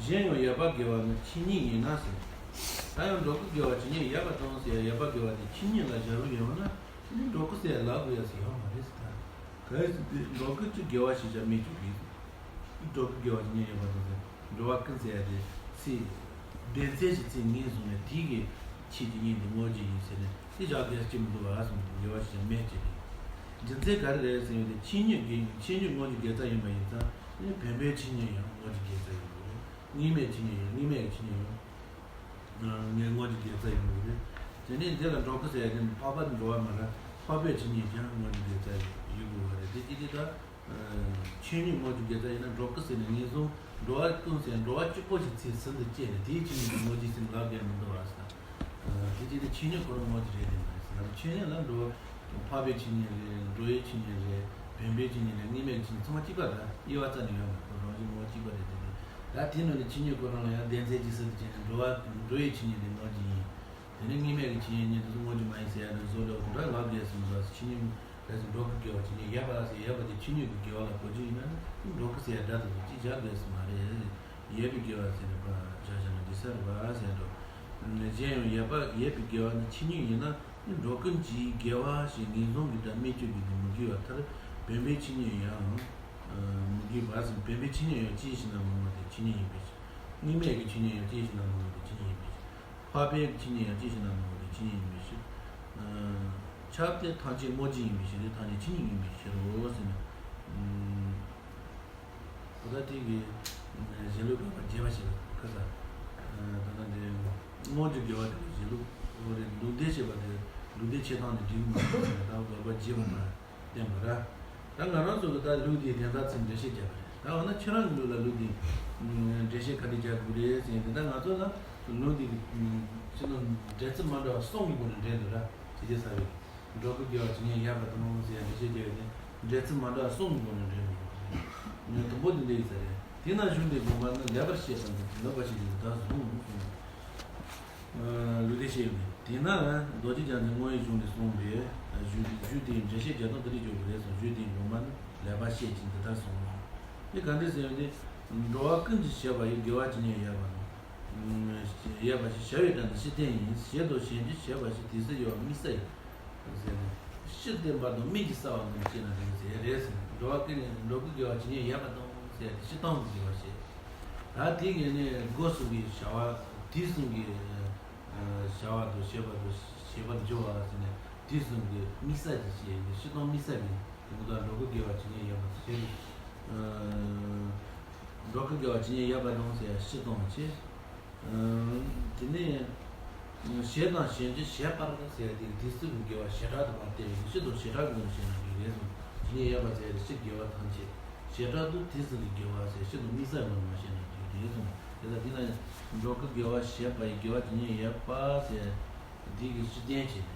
གཞན་ཡང་ཡོད་པ་དགེ་བ་ནི་ཆོས་ཉིད་ཡིན་ན་ཟེར། ད་ཡང་འགྲོ་ཀུན་དགེ་བ་ཇི་སྙེད་ཡོད་པ་དང་ཟེར་ཡ་ཡོད་པ་དགེ་བ་དེ་ཆོས་ཉིད་ལ་སྦྱར་བ་ཡོད་ན་ནི་འགྲོ་ཀུན་ཟེར་ཡ་ལབ་དགོས་ཡ་ཟེར་ཡོད་མ་རེད་ཟེར། ད་ག་རེ་ཟེར་དུས་འགྲོ་ཀུན་གྱི་དགེ་བ་ཞེས་བྱ་སྨོས་ཅི་དགོས། འགྲོ་ཀུན་དགེ་བ་ཇི་སྙེད་ཡོད་པ་དང་ཟེར། འགྲོ་བ་ཀུན་ཟེར་ཡ་དེ་ཚིག་སྡེ་ཚན་གྱི་ཚིག་ངོས་བཟུང་ནས་དེའི་གི་ཆོས་ཀྱི་དབྱིངས་དེ་དངོས་གཞི་ཡིན་ཟེར་ནས་དེ་བཞག་དགོས་ཀྱི་མི་འདུག་བ་གསུངས། དགེ་བ་ཞེས་སྨོས་ཅི་དགོས། རྒྱུ་མཚན་ག་རེ་རེད་ཟེར་ཡོང་དུས་ཆོས་ཉིད་ཀྱི་ཆོས་ཉིད་དངོས་ཀྱི་དགེ་རྩ་ཡིན་པ་ཡིན་ཙང་ནི་བེམ་པོའི་ཆོས་ཉིད་ཡང་དངོས་ཀྱི་དགེ་རྩ་ཡིན་དགོས་རེད། དངོས་མེད་ཆོས་ཉིད་ཡང་དངོས་མེད་ཀྱི་ཆོས་ཉིད་ཡང་ངས་དངོས་ཀྱི་དགེ་རྩ་ཡིན་དགོས་རེད། དེ་ནས་འདི་ལ་འགྲོ་ཀུན་ཟེར་ཡ་དེ་འཕགས་པ་འགྲོ་བ་མ་ར་འཕགས་པའི་ཆོས་ཉིད་ཀྱང་དངོས་ཀྱི་དགེ་རྩ་ཡིན་དགོས་པ་རེད། དེ་ཅི་སྟེ་ད། ཆོས་ཉིད་དངོས་ཀྱི་དགེ་རྩ་ཡིན་ན་འགྲོ་ཀུན་ཟེར་ནས་ངེས་བཟུང་འགྲོ་བ་ཀུན་ཟེར་འགྲོ་བ་གཅིག་པོ་ཞིག་ཚེ་ཟིན་དུ་སྐྱེས་ནས་དེའི་ཆོས་ཉིད་ཀྱི་དངོས་གཞི་ཟེར་ལབ་ཡང་མི་འདུག་བ་ཟེར། དེ་ཅི་སྟེ་ཆོས་ཉིད་ཁོ་རང་དངོས་ཀྱི་རེད་དེ་མ་རེད་ཟེར། ཆོས་ཉིད་ལ་འགྲོ་བ་འཕགས་པའི་ཆོས་ཉིད་རེད། འགྲོ་བའི་ཆོས་ཉིད་རེད། བེམ་པོའི་ཆོས་ཉིད་རེད། དངོས་མེད་ཀྱི་ཆོས་ཉིད་ཚང་མ་གཅིག་པ་རེད། དབྱེ་བ་རྩ་ནས་ཡོད་མ་རེད། རང་བཞིན་ངོ་བོ་གཅིག་པ་རེད་དེ་རེད། ད་དེའི་ནང་ནས་ཆོས་ཉིད་ཁོ་རང་ལ་ཡང་སྡེ་ཚན་གྱི་ཟིན་དུ་སྐྱེས་ནས་འགྲོ་བ་འགྲོ་བའི་ཆོས་ཉིད་དེ་དངོས་ཀྱི་ཡིན། དེ་ནས་དངོས་མེད་ཀྱི་ཆོས་ཉིད་གཉིས་དེ་ཚོ་དངོས་ཀྱི་མ་ཡིན་ཟེར་ཡ་དེ་བཟོ་ལ་འོ་འདྲ་ལབ་དགོས་ཟེར་མི་འདུག་ཆོས་ཉིད་གལ་སྲིད་འགྲོ་ཀུན་དགེ་བ་ཆོས་ཉིད་ཡོད་པ་ཟེར་ཡོད་པ་དེ་ཆོས་ཉིད་ཀྱི་དགེ་བ་ལ་གོ་རྒྱུ་ཡིན་ན་ནི་འགྲོ་ཀུན་ཟེར་ཡ་སྒྲ་དེ་ཚོ་གཅིག་བཞག་དགོས་ཟེར་མ་རེད། ཡོད་པའི་དགེ་བ་ཟེར་ནས་པ་བཞག་བཞག་ན་འགྲིག་ས་རེད་པ་ཟེར་འགྲོ། གཞན་ཡང་ཡོད་པ་ཡོད་པའི་དགེ་བ་ནི་ཆོས་ཉིད་ཡིན་ན་ནི་འགྲོ་ཀུན་གྱི་དགེ་བ་ཞེས་ངེས་བཟུང་གི་སྒྲ་སྨོས་ཅི་དགོས་ཏེ་མི་དགེ་བ་མཐར་བེམ་པོའི་ཆོས་ཉིད་ཡང་མི་དགེ་བ་ཟེར། བེམ་པོའི་ཆོས་ཉིད་ཡང་ཅི་ཞིག་ན་མི་ངོ་དེ་ཆོས་ཉིད་ཡིན་པའི་ཕྱིར། དངོས་མེད་ཀྱི་ཆོས་ཉིད་ཡང་ཅི་ཞིག་ན་མི་ངོ་དེ་ཆོས་ཉིད་ཡིན་པའི་ཕྱིར། འཕགས་པའི་ཆོས་ཉིད་ཡང་ཅི་ཞིག་ན་མི་ངོ་དེ་ཆོས་ཉིད་ཡིན་པའི་ཕྱིར། ཁྱབ་སྟེ་ཐམས་ཅད་དངོས་གཞི་ཡིན་པའི་ཕྱིར་ཏེ་ཐམས་ཅད་ཆོས་ཉིད་ཡིན་པའི་ཕྱིར་རོ་ཟེར་ནས། ཨོ་ད་དེ་གི་གཞན་ལུགས་དགག་པ་རྒྱས་པ་ཞིག་ལ་ཁ་ས། ད་ནི་དེ་དངོས་ཀྱི་དགེ་བ་དེ་གཞན་ལུགས་འོ་རེད། ལུགས་འདི་བྱེད་པ་དེ་ལུགས་འདི་བྱེད་སྟངས་ནི་འགྲིག་མ་སོང་ནས་ད་དགག་པ་རྒྱས་པ་མ་བསྟན་པ་ར། ད་ང་རང་ཚོ་གི་ད་ལུགས་འདིའི་དོན་དག་ཚིག་འགྲེལ་བཤད་རྒྱག་པ་རེད། ད་འོ་ན་ཁྱེད་རང་གི་ལུགས་ལ་ལུགས་འདི་འགྲེལ་བཤད་ག་འདྲ་རྒྱག་དགོས་རེད་ཟེར་ཡིན་དེ། ད་ང་ཚོ་ལ་ལུགས་འདི་གི་ཕྱི་ནང་འགྲེལ་ཚུལ་མ་འདྲ་བ་གསུམ་གྱི་སྒོ་ནས་འགྲེལ་འདུག་ར། ཇི་སྐད་ཟེར་བའི། འགྲོ་ཀུན་དགེ་བ་ཇི་སྙེད་ཡོད་པ་དང་ཟེར་ཡ་འགྲེལ་བཤད་རྒྱག་ཡོད་དེ། འགྲེལ་ཚུལ་མ་འདྲ་གསུམ་གྱི་སྒོ་ནས་འགྲེལ་མི་འདུག་ངས་དང་པོ་འདི་འདྲ་ཡིན་ས་རེད། དེས་ན་གཞུང་འདིའི་དགོངས་པ་ནི་ལེགས་པར་བཤད་པ་འདི་ལེགས་པར་བཤད་ཀྱི་འདི་དག་གསུངས་གསུངས། ལུགས་འདི་བཤད་ཡོད་དེ། དེས་ན་རྡོ་རྗེ་རྒྱལ་མཚན་བསྔོ་བའི་གཞུང་ནས་གསུངས་པའི་གཞུང་གཞུང་དེའི་འགྲེལ་བཤད་རྒྱག་སྟངས་འདི་འདྲ་བརྗོད་དགོས་རེད་གསུངས། གཞུང་དེའི་དགོངས་པ་ནི་ལེགས་པར་བཤད་ཀྱི་འདི་ལྟར་གསུངས། དེ་ག་འདྲ་ཟེར་ཡོད་དེ། འགྲོ་བ་ཀུན་གྱི་བྱེད་པ་ཡི་དགེ་བ་ཇི་སྙེད་ཡོད་པ་དང་། ཡོད་པ་ཞེས་བྱ་བའི་སྒྲ་འདི་ཕྱིར་བསྟན་ཡིན། བྱེད་དང་བྱེད་འགྱུར་བྱེད་པ་ཞེས་དེ་སྲིད་ཡོད་པ་དམིགས་བསལ་ཡིན། ཟེར་ནས། ཕྱིར་བསྟན་པ་དང་དམིགས་ཀྱིས་བསལ་བ་ངོ་མ་ཅི་ན་རེད་ཟེར་རེད་ཟེར། འགྲོ་བ་ཀུན་ནས་འགྲོ་ཀུན་དགེ་བ་ཇི་སྙེད་ཡོད་པ་དང་ཟེར་ཏེ་ཕྱིར་བསྟན་དུ་དགེ་བ་བཤད། ད་དེ་གས་ནས་སྒོ་གསུམ་གྱི་བྱ་བ་དེ་གསུམ་གྱི་བྱ་བ་དང་བྱེད་པ་དང་ བྱེད་པར་འགྱུར་བ་ཟེར་ནས་དུས་གསུམ་གྱི་དམིགས་བསལ་གྱི་ཞེས་ཡིན་ཏེ། སྤྱིར་བཏང་དམིགས་བསལ་གྱི་ཡིན་པ་དང་། འགྲོ་ཀུན་དགེ་བ་ཇི་སྙེད་ཡོད་པ་དང་ཞེས། ཨ་འགྲོ་ཀུན་དགེ་བ་ཇི་སྙེད་ཡོད་པ་དང་ཟེར་སྤྱིར་བཏང་བྱས། ཨ་དེ་ནས་བྱས་དང་བྱེད་འགྱུར་བྱེད་པར་ཟེར་དེ་དུས་གསུམ་གྱི་དགེ་བ་བྱེ་བྲག་ཏུ་མ་བསྟན་པའི་སྤྱི་དང་བྱེ་བྲག་གི་ངོས་ནས་བཤད་ན་འགྲིག་རེད་གསུངས། ཇི་སྙེད་ཡོད་པ་ཟེར་དེ་སྤྱིར་དགེ་བ་ཐམས་ཅད། བྱེ་བྲག་ཏུ་དུས་གསུམ་གྱི་དགེ་བ་ཟེར་སྤྱི་དང་དམིགས་བསལ་ངོས་ནས་མ་བཤད་ན་འགྲིག་རེད་གསུངས། དེ་ལ་དེ་ན་འགྲོ་ཀུན་དགེ་བ་བྱེད་པ་ཡི་དགེ་བ་ཇི་སྙེད་ཡོད་པ་ཟེར་དེ་གི་སྤྱི་རྟེན་བྱས་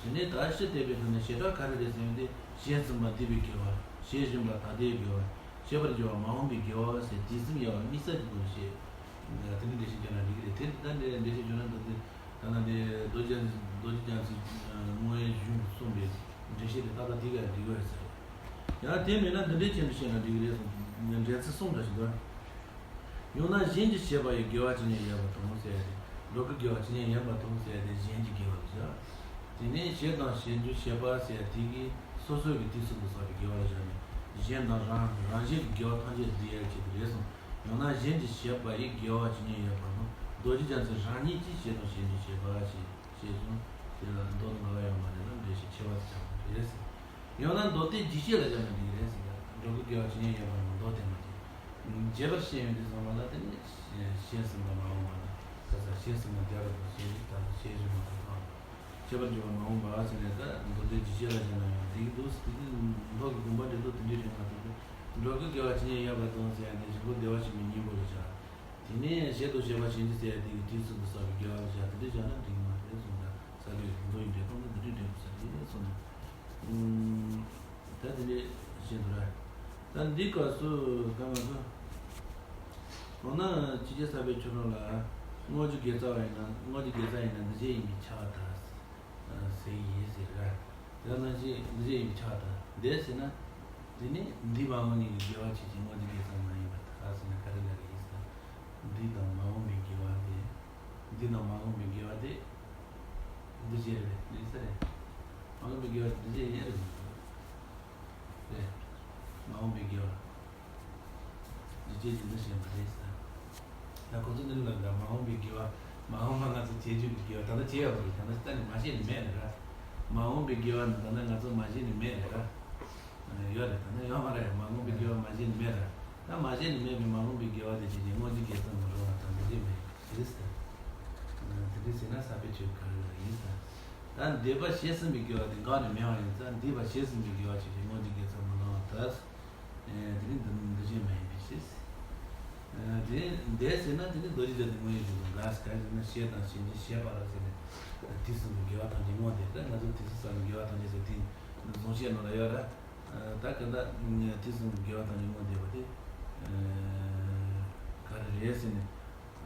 ནས། དེ་ནས་ད་སྤྱི་བསྟན་པའི་ཐོག་ནས་བྱེ་བྲག་ག་རེ་རེད་ཟེར་ཡོང་དུས། བྱས་ཟིན་པ་འདས་པའི་དགེ་བ། བྱེད་བཞིན་པ་ད་ལྟའི་དགེ་བ། བྱེད་པར་འགྱུར་བ་མ་འོངས་པའི་དགེ་བ་ཟེར་དུས་གསུམ་ཡོད་པ་དམིགས་བསལ་གྱི་སྒོ་ནས་བཤད། དེ་ནས་འགྲེལ་བཤད་བརྒྱབ་ན་འགྲིག་གི་རེད། དེ་ད་འགྲེལ་འགྲེལ་བཤད་བརྒྱབ་ན་འདུག་སྟེ། ད་ན་དེ་རྡོ་རྗེ་རྡོ་རྗེ་རྒྱ་མཚོས་བསྔོ་བའི་གཞུང་གསུངས་པའི་འགྲེལ་བཤད་དེ་ཏག་ཏག་དེ་ག་འགྲིག་གི་རེད་ཟེར། ཡང་དེ་མེད་ན་འདི་འདྲའི་ཅན་དུ་བཤད་ན་འགྲིག་གི་རེད་གསུངས། འགྲེལ་ཚིག་གསུམ་འདྲ་ཞིག་འདུག་ཡང་ན་གཞན་གྱིས་བྱས་པ་ཡི་དགེ་བ་ཇི་སྙེད་ཡོད་པ་དང་ཟེར་ཏེ། འགྲོ་ཀུན་དགེ་བ་ཇི་སྙེད་ཡོད་པ་དང་ཟེར་ཏེ་གཞན་གྱི་དགེ་བ་ལ་བཞག་དེ་ནས་བྱས་དང་བྱེད་འགྱུར་བྱེད་པ་ཟེར་དེ་གིས་སོ་སོ་གི་དུས་གསུམ་དུ་བསགས་པའི་དགེ་བ་ལ་བཞག་ནས། གཞན་དང་རང་རང་གཞན་གྱི་དགེ་བ་ཐམས་ཅད་འདི་ཡར་ཆེད་དུ་རེད་གསུངས། ཡང་ན་གཞན་གྱིས་བྱས་པ་ཡི་དགེ་བ་ཇི་སྙེད་ཡོད་པ་དང་། རྡོ་རྗེ་རྒྱ་མཚོས་རང་ཉིད་ཀྱིས་བྱས་དང་བྱེད་འགྱུར་བྱེད་པ་ཞེས་ཞེས་གསུངས། དེ་ལ་མདོ་དང་འགལ་བ་ཡོད་མ་རེད་ལ་འགྲེལ་བཤད་ཆེ་བ་དེ་ཆགས་པ་རེད་ཟེར། ཡང་ན་མདོ་སྡེ་རྒྱས་བཤད་ལ་སྦྱར་ན་འགྲིག་གི་རེད་ཟེར་ཡ། འགྲོ་ཀུན་དགེ་བ་ཇི་སྙེད་ཡོད་པ་རྣམས་མདོ་སྡེ་མ་ཅན། རྒྱས་པར་བཤད་ཡོང་དུས་ཚང་མ་ལ་དེ་ནི་བྱས་ཟིན་པ་མ་འོངས་པ་ལ་ད་ལྟ་བྱས་ཟིན་པ་འདས་པ་དང་བྱེད་ད་ལྟ་བྱེད་བཞིན་པ་དང་། བྱེད་པར་འགྱུར་བ་མ་འོངས་པ་ཟེར་ནས་ད་མདོ་སྡེ་རྒྱས་བཤད་ལ་སྦྱར་ན་ཡང་འགྲིག་གི་འདུག་དེ་དུས་མདོ་གི་དགོངས་པ་འགྲེལ་ལུགས་དེ་འདྲའི་རེད་མ་གཏོགས། འགྲོ་ཀུན་དགེ་བ་ཇི་སྙེད་ཡོད་པ་དང་ཟེར་ཡ་དེ་གཞུག་གུ་བདེ་བར་གཤེགས་པའི་སྙིང་པོ་ལ་སྦྱར། དེ་ནས་བྱས་དང་བྱེད་པར་བྱེད་འགྱུར་ཟེར་ཡ་དེ་གི་དུས་གསུམ་དུ་བསགས་པའི་དགེ་བ་ལ་སྦྱར། དེ་འདྲ་སྦྱར་ན་འགྲིག་མ་རེད་གསུངས། ད་ས་ལེ་མདོ་ཡི་འགྲེལ་སྟངས་དེ་འདི་འདྲའི་འགྲེལ་དགོས་ས་རེད་གསུངས། ད་དེ་འདྲའི་བཤད་འདུག་ར། ད་འདི་སྐབས་སུ་ད་ང་ཚོ་འོ་ན་ཕྱི་རྒྱལ་གསར་པའི་ཆོས་གྲོགས་ལ་བསྔོ་རྒྱུ་དགེ་རྩ་བ་ཡིན་ན། བསྔོ་རྒྱུ་དགེ་རྩ་ཡིན་ན་འདུས་བྱས་ཡིན་པས་ཁྱབ་པར་ཐལ་ཟེར་གྱི་ཡིན་ཟེར་ར། དེ་ནང་བཞིན་འདུས་བྱས་ཡིན་པས་ཁྱབ་པར་ཐལ། འདི་ཟེར་ན། འདི་ནི་འདས་མ་འོངས་གཉིས་ཀྱི་དགེ་བ་ཆོས་ཅན། བསྔོ་རྒྱུ་དགེ་རྩ་མ་ཡིན་པར་ཐལ་ཟེར་ན་ག་རེ་ལབ་ཀྱི་ཡིན་ཟེར་ན། འདས་དང་མ་འོངས་པའི་དགེ་བ་དེ། འདས་དང་མ་འོངས་པའི་དགེ་བ་དེ་འདུས་བྱས་རེད། འདུས་བྱས་རེད། མ་འོངས་པའི་དགེ་བ་དེ་འདུས་བྱས་ཡིན་རེད་མ་གཏོགས། རེད། མ་འོངས་པའི་དགེ་བ། འདུས་བྱས་ཀྱི་འདུ་བྱེད་མ་རེད་ཟེར། ད་ཁོ་ཚོ་འདི་ལ་ད་མ་འོངས་པའི་དགེ་བ། མ་འོངས་པ་ང་ཚོ་བྱེད་རྒྱུ་གི་དགེ་བ། ད་ལྟ་བྱས་ཡོད་པ་རེད། ད་ལྟ་གཏན་ནས་མ་བྱས་ནས་མེད་རེད་ར། མ་འོངས་པའི་དགེ་བ་ནི་ད་ལྟ་ང་ཚོ་མ་བྱས་ནས་མེད་རེད་ར། ཡོད་རེད། ད་ལྟ་ཡོད་མ་རེད། མ་འོངས་པའི་དགེ་བ་མ་བྱས་ནས་མེད་རེད། ད་མ་བྱས་ནས་མེད་པའི་མ་འོངས་པའི་དགེ་བ་དེ་ཆོས་ཅན། བསྔོ་རྒྱུ་དགེ་རྩ་མི་སློང་བ་དང་། འདུས་བྱས་མེད་ཟེར། དེ་འདྲ་ཟེར་ན་ས་པའི་ཆོས་ག་རེ་ལ་ཡིན་ཟེར། ད་འདས་པ་བྱས་ཟིན་པའི་དགེ་བ་དེ་འགག་ནས་མེད་པ་ཡིན་ཙང་། འདས་པ་བྱས་ཟིན་པའི་དགེ་བ་ཆོས་ཅན། བསྔོ་རྒྱུ་དགེ་རྩ་མི་སློང་བ་དང་། ཨེ་དེ་ནི་འདུ་འདུས་བྱས་མ་ཡིན་པའི་ཕྱིར། ཨེ་དེ་འདས་ཟེར་ན་དེ་ནི་རྡོ་རྗེ་རྒྱ་མཚོའི་བསྔོ་བའི་གཞུང་དང་འགལ། ག་རེ་ཟེར་ན། བྱས་དང་བྱེད་འགྱུར་བྱེད་པར་ཟེར་ནས་དུས་གསུམ་གྱི་དགེ་བ་ཐམས་ཅད་བསྔོ་སྟེ། ད་ང་ཚོ་དུས་གསུམ་བསགས་པའི་དགེ་བ་ཐམས་ཅད་ཟེར་དེ་རྫོང་བཤད་ནང་ལ་ཡོད་ར། ཨེ་ད་ག་ད་དུས་གསུམ་གྱི་དགེ་བ་ཐམས་ཅད་བསྔོ་བསྡད་པ་དེ་ཨེ་ག་རེ་རེད་ཟེར་ནས།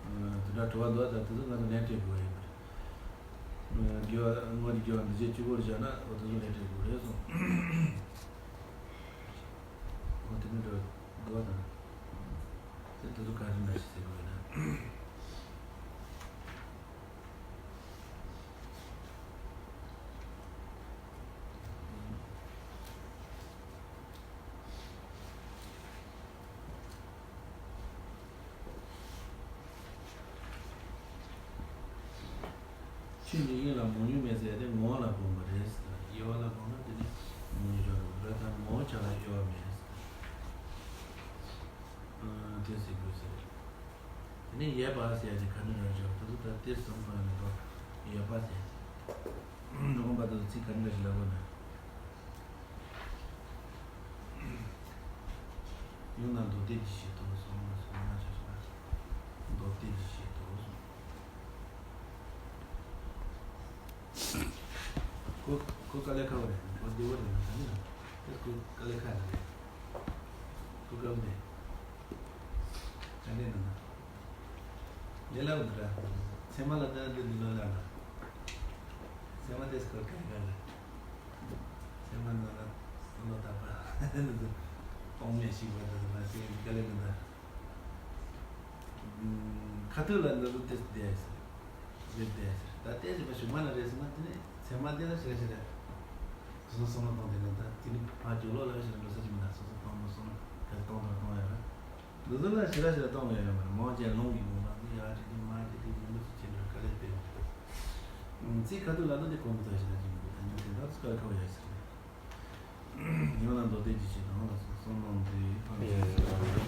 ཨ་དེ་འདྲ་དྲི་བ་འདུག་ད་དེ་ཚོ་ང་ཚོ་ལན་སྤྲད་དགོས་ཡོད་མ་རེད། ཨ་དགེ་བ་བསྔོ་རྒྱུ་དགེ་བ་འདུས་བྱས་གཅིག་པོར་བཞག་ན་འོ་དེ་ཚོ་ལན་སྤྲད་དགོས་རེད་གསུངས། འོ་དེ་འདྲ་འདྲ་འདུག་ད། དེ་དེ་ཚོ་ག་རེ་འདྲ་ཞིག་ཟེར་དགོས་ན། ཆོས་ཉིད་དབྱིངས་ལ་མང་ཉུང་མེད་ཟེར་ཏེ་ངོ་བོ་ལ་དགོངས་པ་རེད་ཟེར། དབྱེ་བ་ལ་དགོངས་ན་དེ་ནི་མང་ཉུང་ཆགས་འགྲོ་གི་རེད། ད་ངོ་བོ་ཆ་ལ་དབྱེ་བ་མེད་ཟེར། ཨ་དེ་ཟེར་དགོས་ཟེར། དེ་ནས་ཡོད་པ་ཟེར་ཡ་དེ་ག་འདྲ་རང་བྱུང་དེ་ཚོ་ད་དེ་གསུམ་པ་ནི་ཐོག་ཡོད་པ་ཟེར། འགྲོ་མགོན་པ་དེ་ཚོ་ཚིག་ག་འདྲ་ཞིག་ལབ་དགོས་ན། ཡང་ན་མདོ་སྡེ་འདི་བཞིན་དུ་གསུངས་ན་གསུངས་ན་ཆ་ཆ། མདོ་སྡེ་འདི་བཞིན་དུ་གསུངས། ཁོ་ཁོ་དཀའ་ལས་ཁག་པོ་རེད། ཁོ་བདེ་བོ་རེད་ན་ད་ནི་ན། ཁོ་དཀའ་ལས་ཁག་ནི་རེད། ཁོ་དཀའ་བོ་རེད། དཀའ་ལས་ན་ན། ལས་སླ་བོ་འདུག་ར། ཚད་མ་ལ་ལྟ་ན་འདི་འདི་ལོ་ལ་ན། ཚད་མ་དེ་སྐོར་ག་རེ་ག་རེ། ཚད་མ་ནང་ལ་བློ་ཐག་པ་འདི་ཚོ་གཏོང་མེད་ཞིག་པ་འདི་ཚོ་མ་ཟིན་དཀའ་ལས་མི་འདུག་ཁ་ཐུག་ལ་འདི་ཚོ་ཏེ་བསྡད་ཟེར། རེད་བསྡད་ཟེར། ད་ལྟའི་རིམ་པ་ཞུགས་མ་ན་རེད་ཟེར་ན་དེ་ནི་ཚད་མ་དེ་ལ་ཞེ་དྲག་ཞེ་དྲག་སོ་སོ་བསམ་བློ་གཏོང་དེ་ན། ད་དེ་ནི་ཕར་རྒྱུག་ལོག་ལ་ཞེ་དྲག་འགྲོ་ས་ཅིག་མི་འདུག་སོ་སོ་གཏོང་མ་སོང་ན་ག་རེ་གཏོང་དང་གཏོང་ཡ་ར། འདི་ཚོ་ལ་ཞེ་དྲག་ཞེ་དྲག་གཏོང་དགོས་ཡོད་མ་རེད། མང་ཆེ་ལུང་གི་དགོངས་པ་འདི་ཡར་བྲིས་ཏེ་མར་བྲིས་ཏེ་མི་འདུག་ཅེས་འགྲོ་དཀའ་ལས་སྤེལ་ཡོང་གི་འདུག་རྩིས་ཁ་ཐུག་ལ་ནི་དེ་གོང་དུ་ཞིག་ན་ཅིག་ཡིན་འདུག་ད་ཉིན་དེ་དག་སྐར་ཁ་བ་ཡ་ཟེར་ནས། ཡང་ན་མདོ་སྡེ་རྒྱུད་ཅེས་དང་ལ་སོགས་གསུམ་སྣང་འདུས་ཕར་ཕྱིན་སོགས།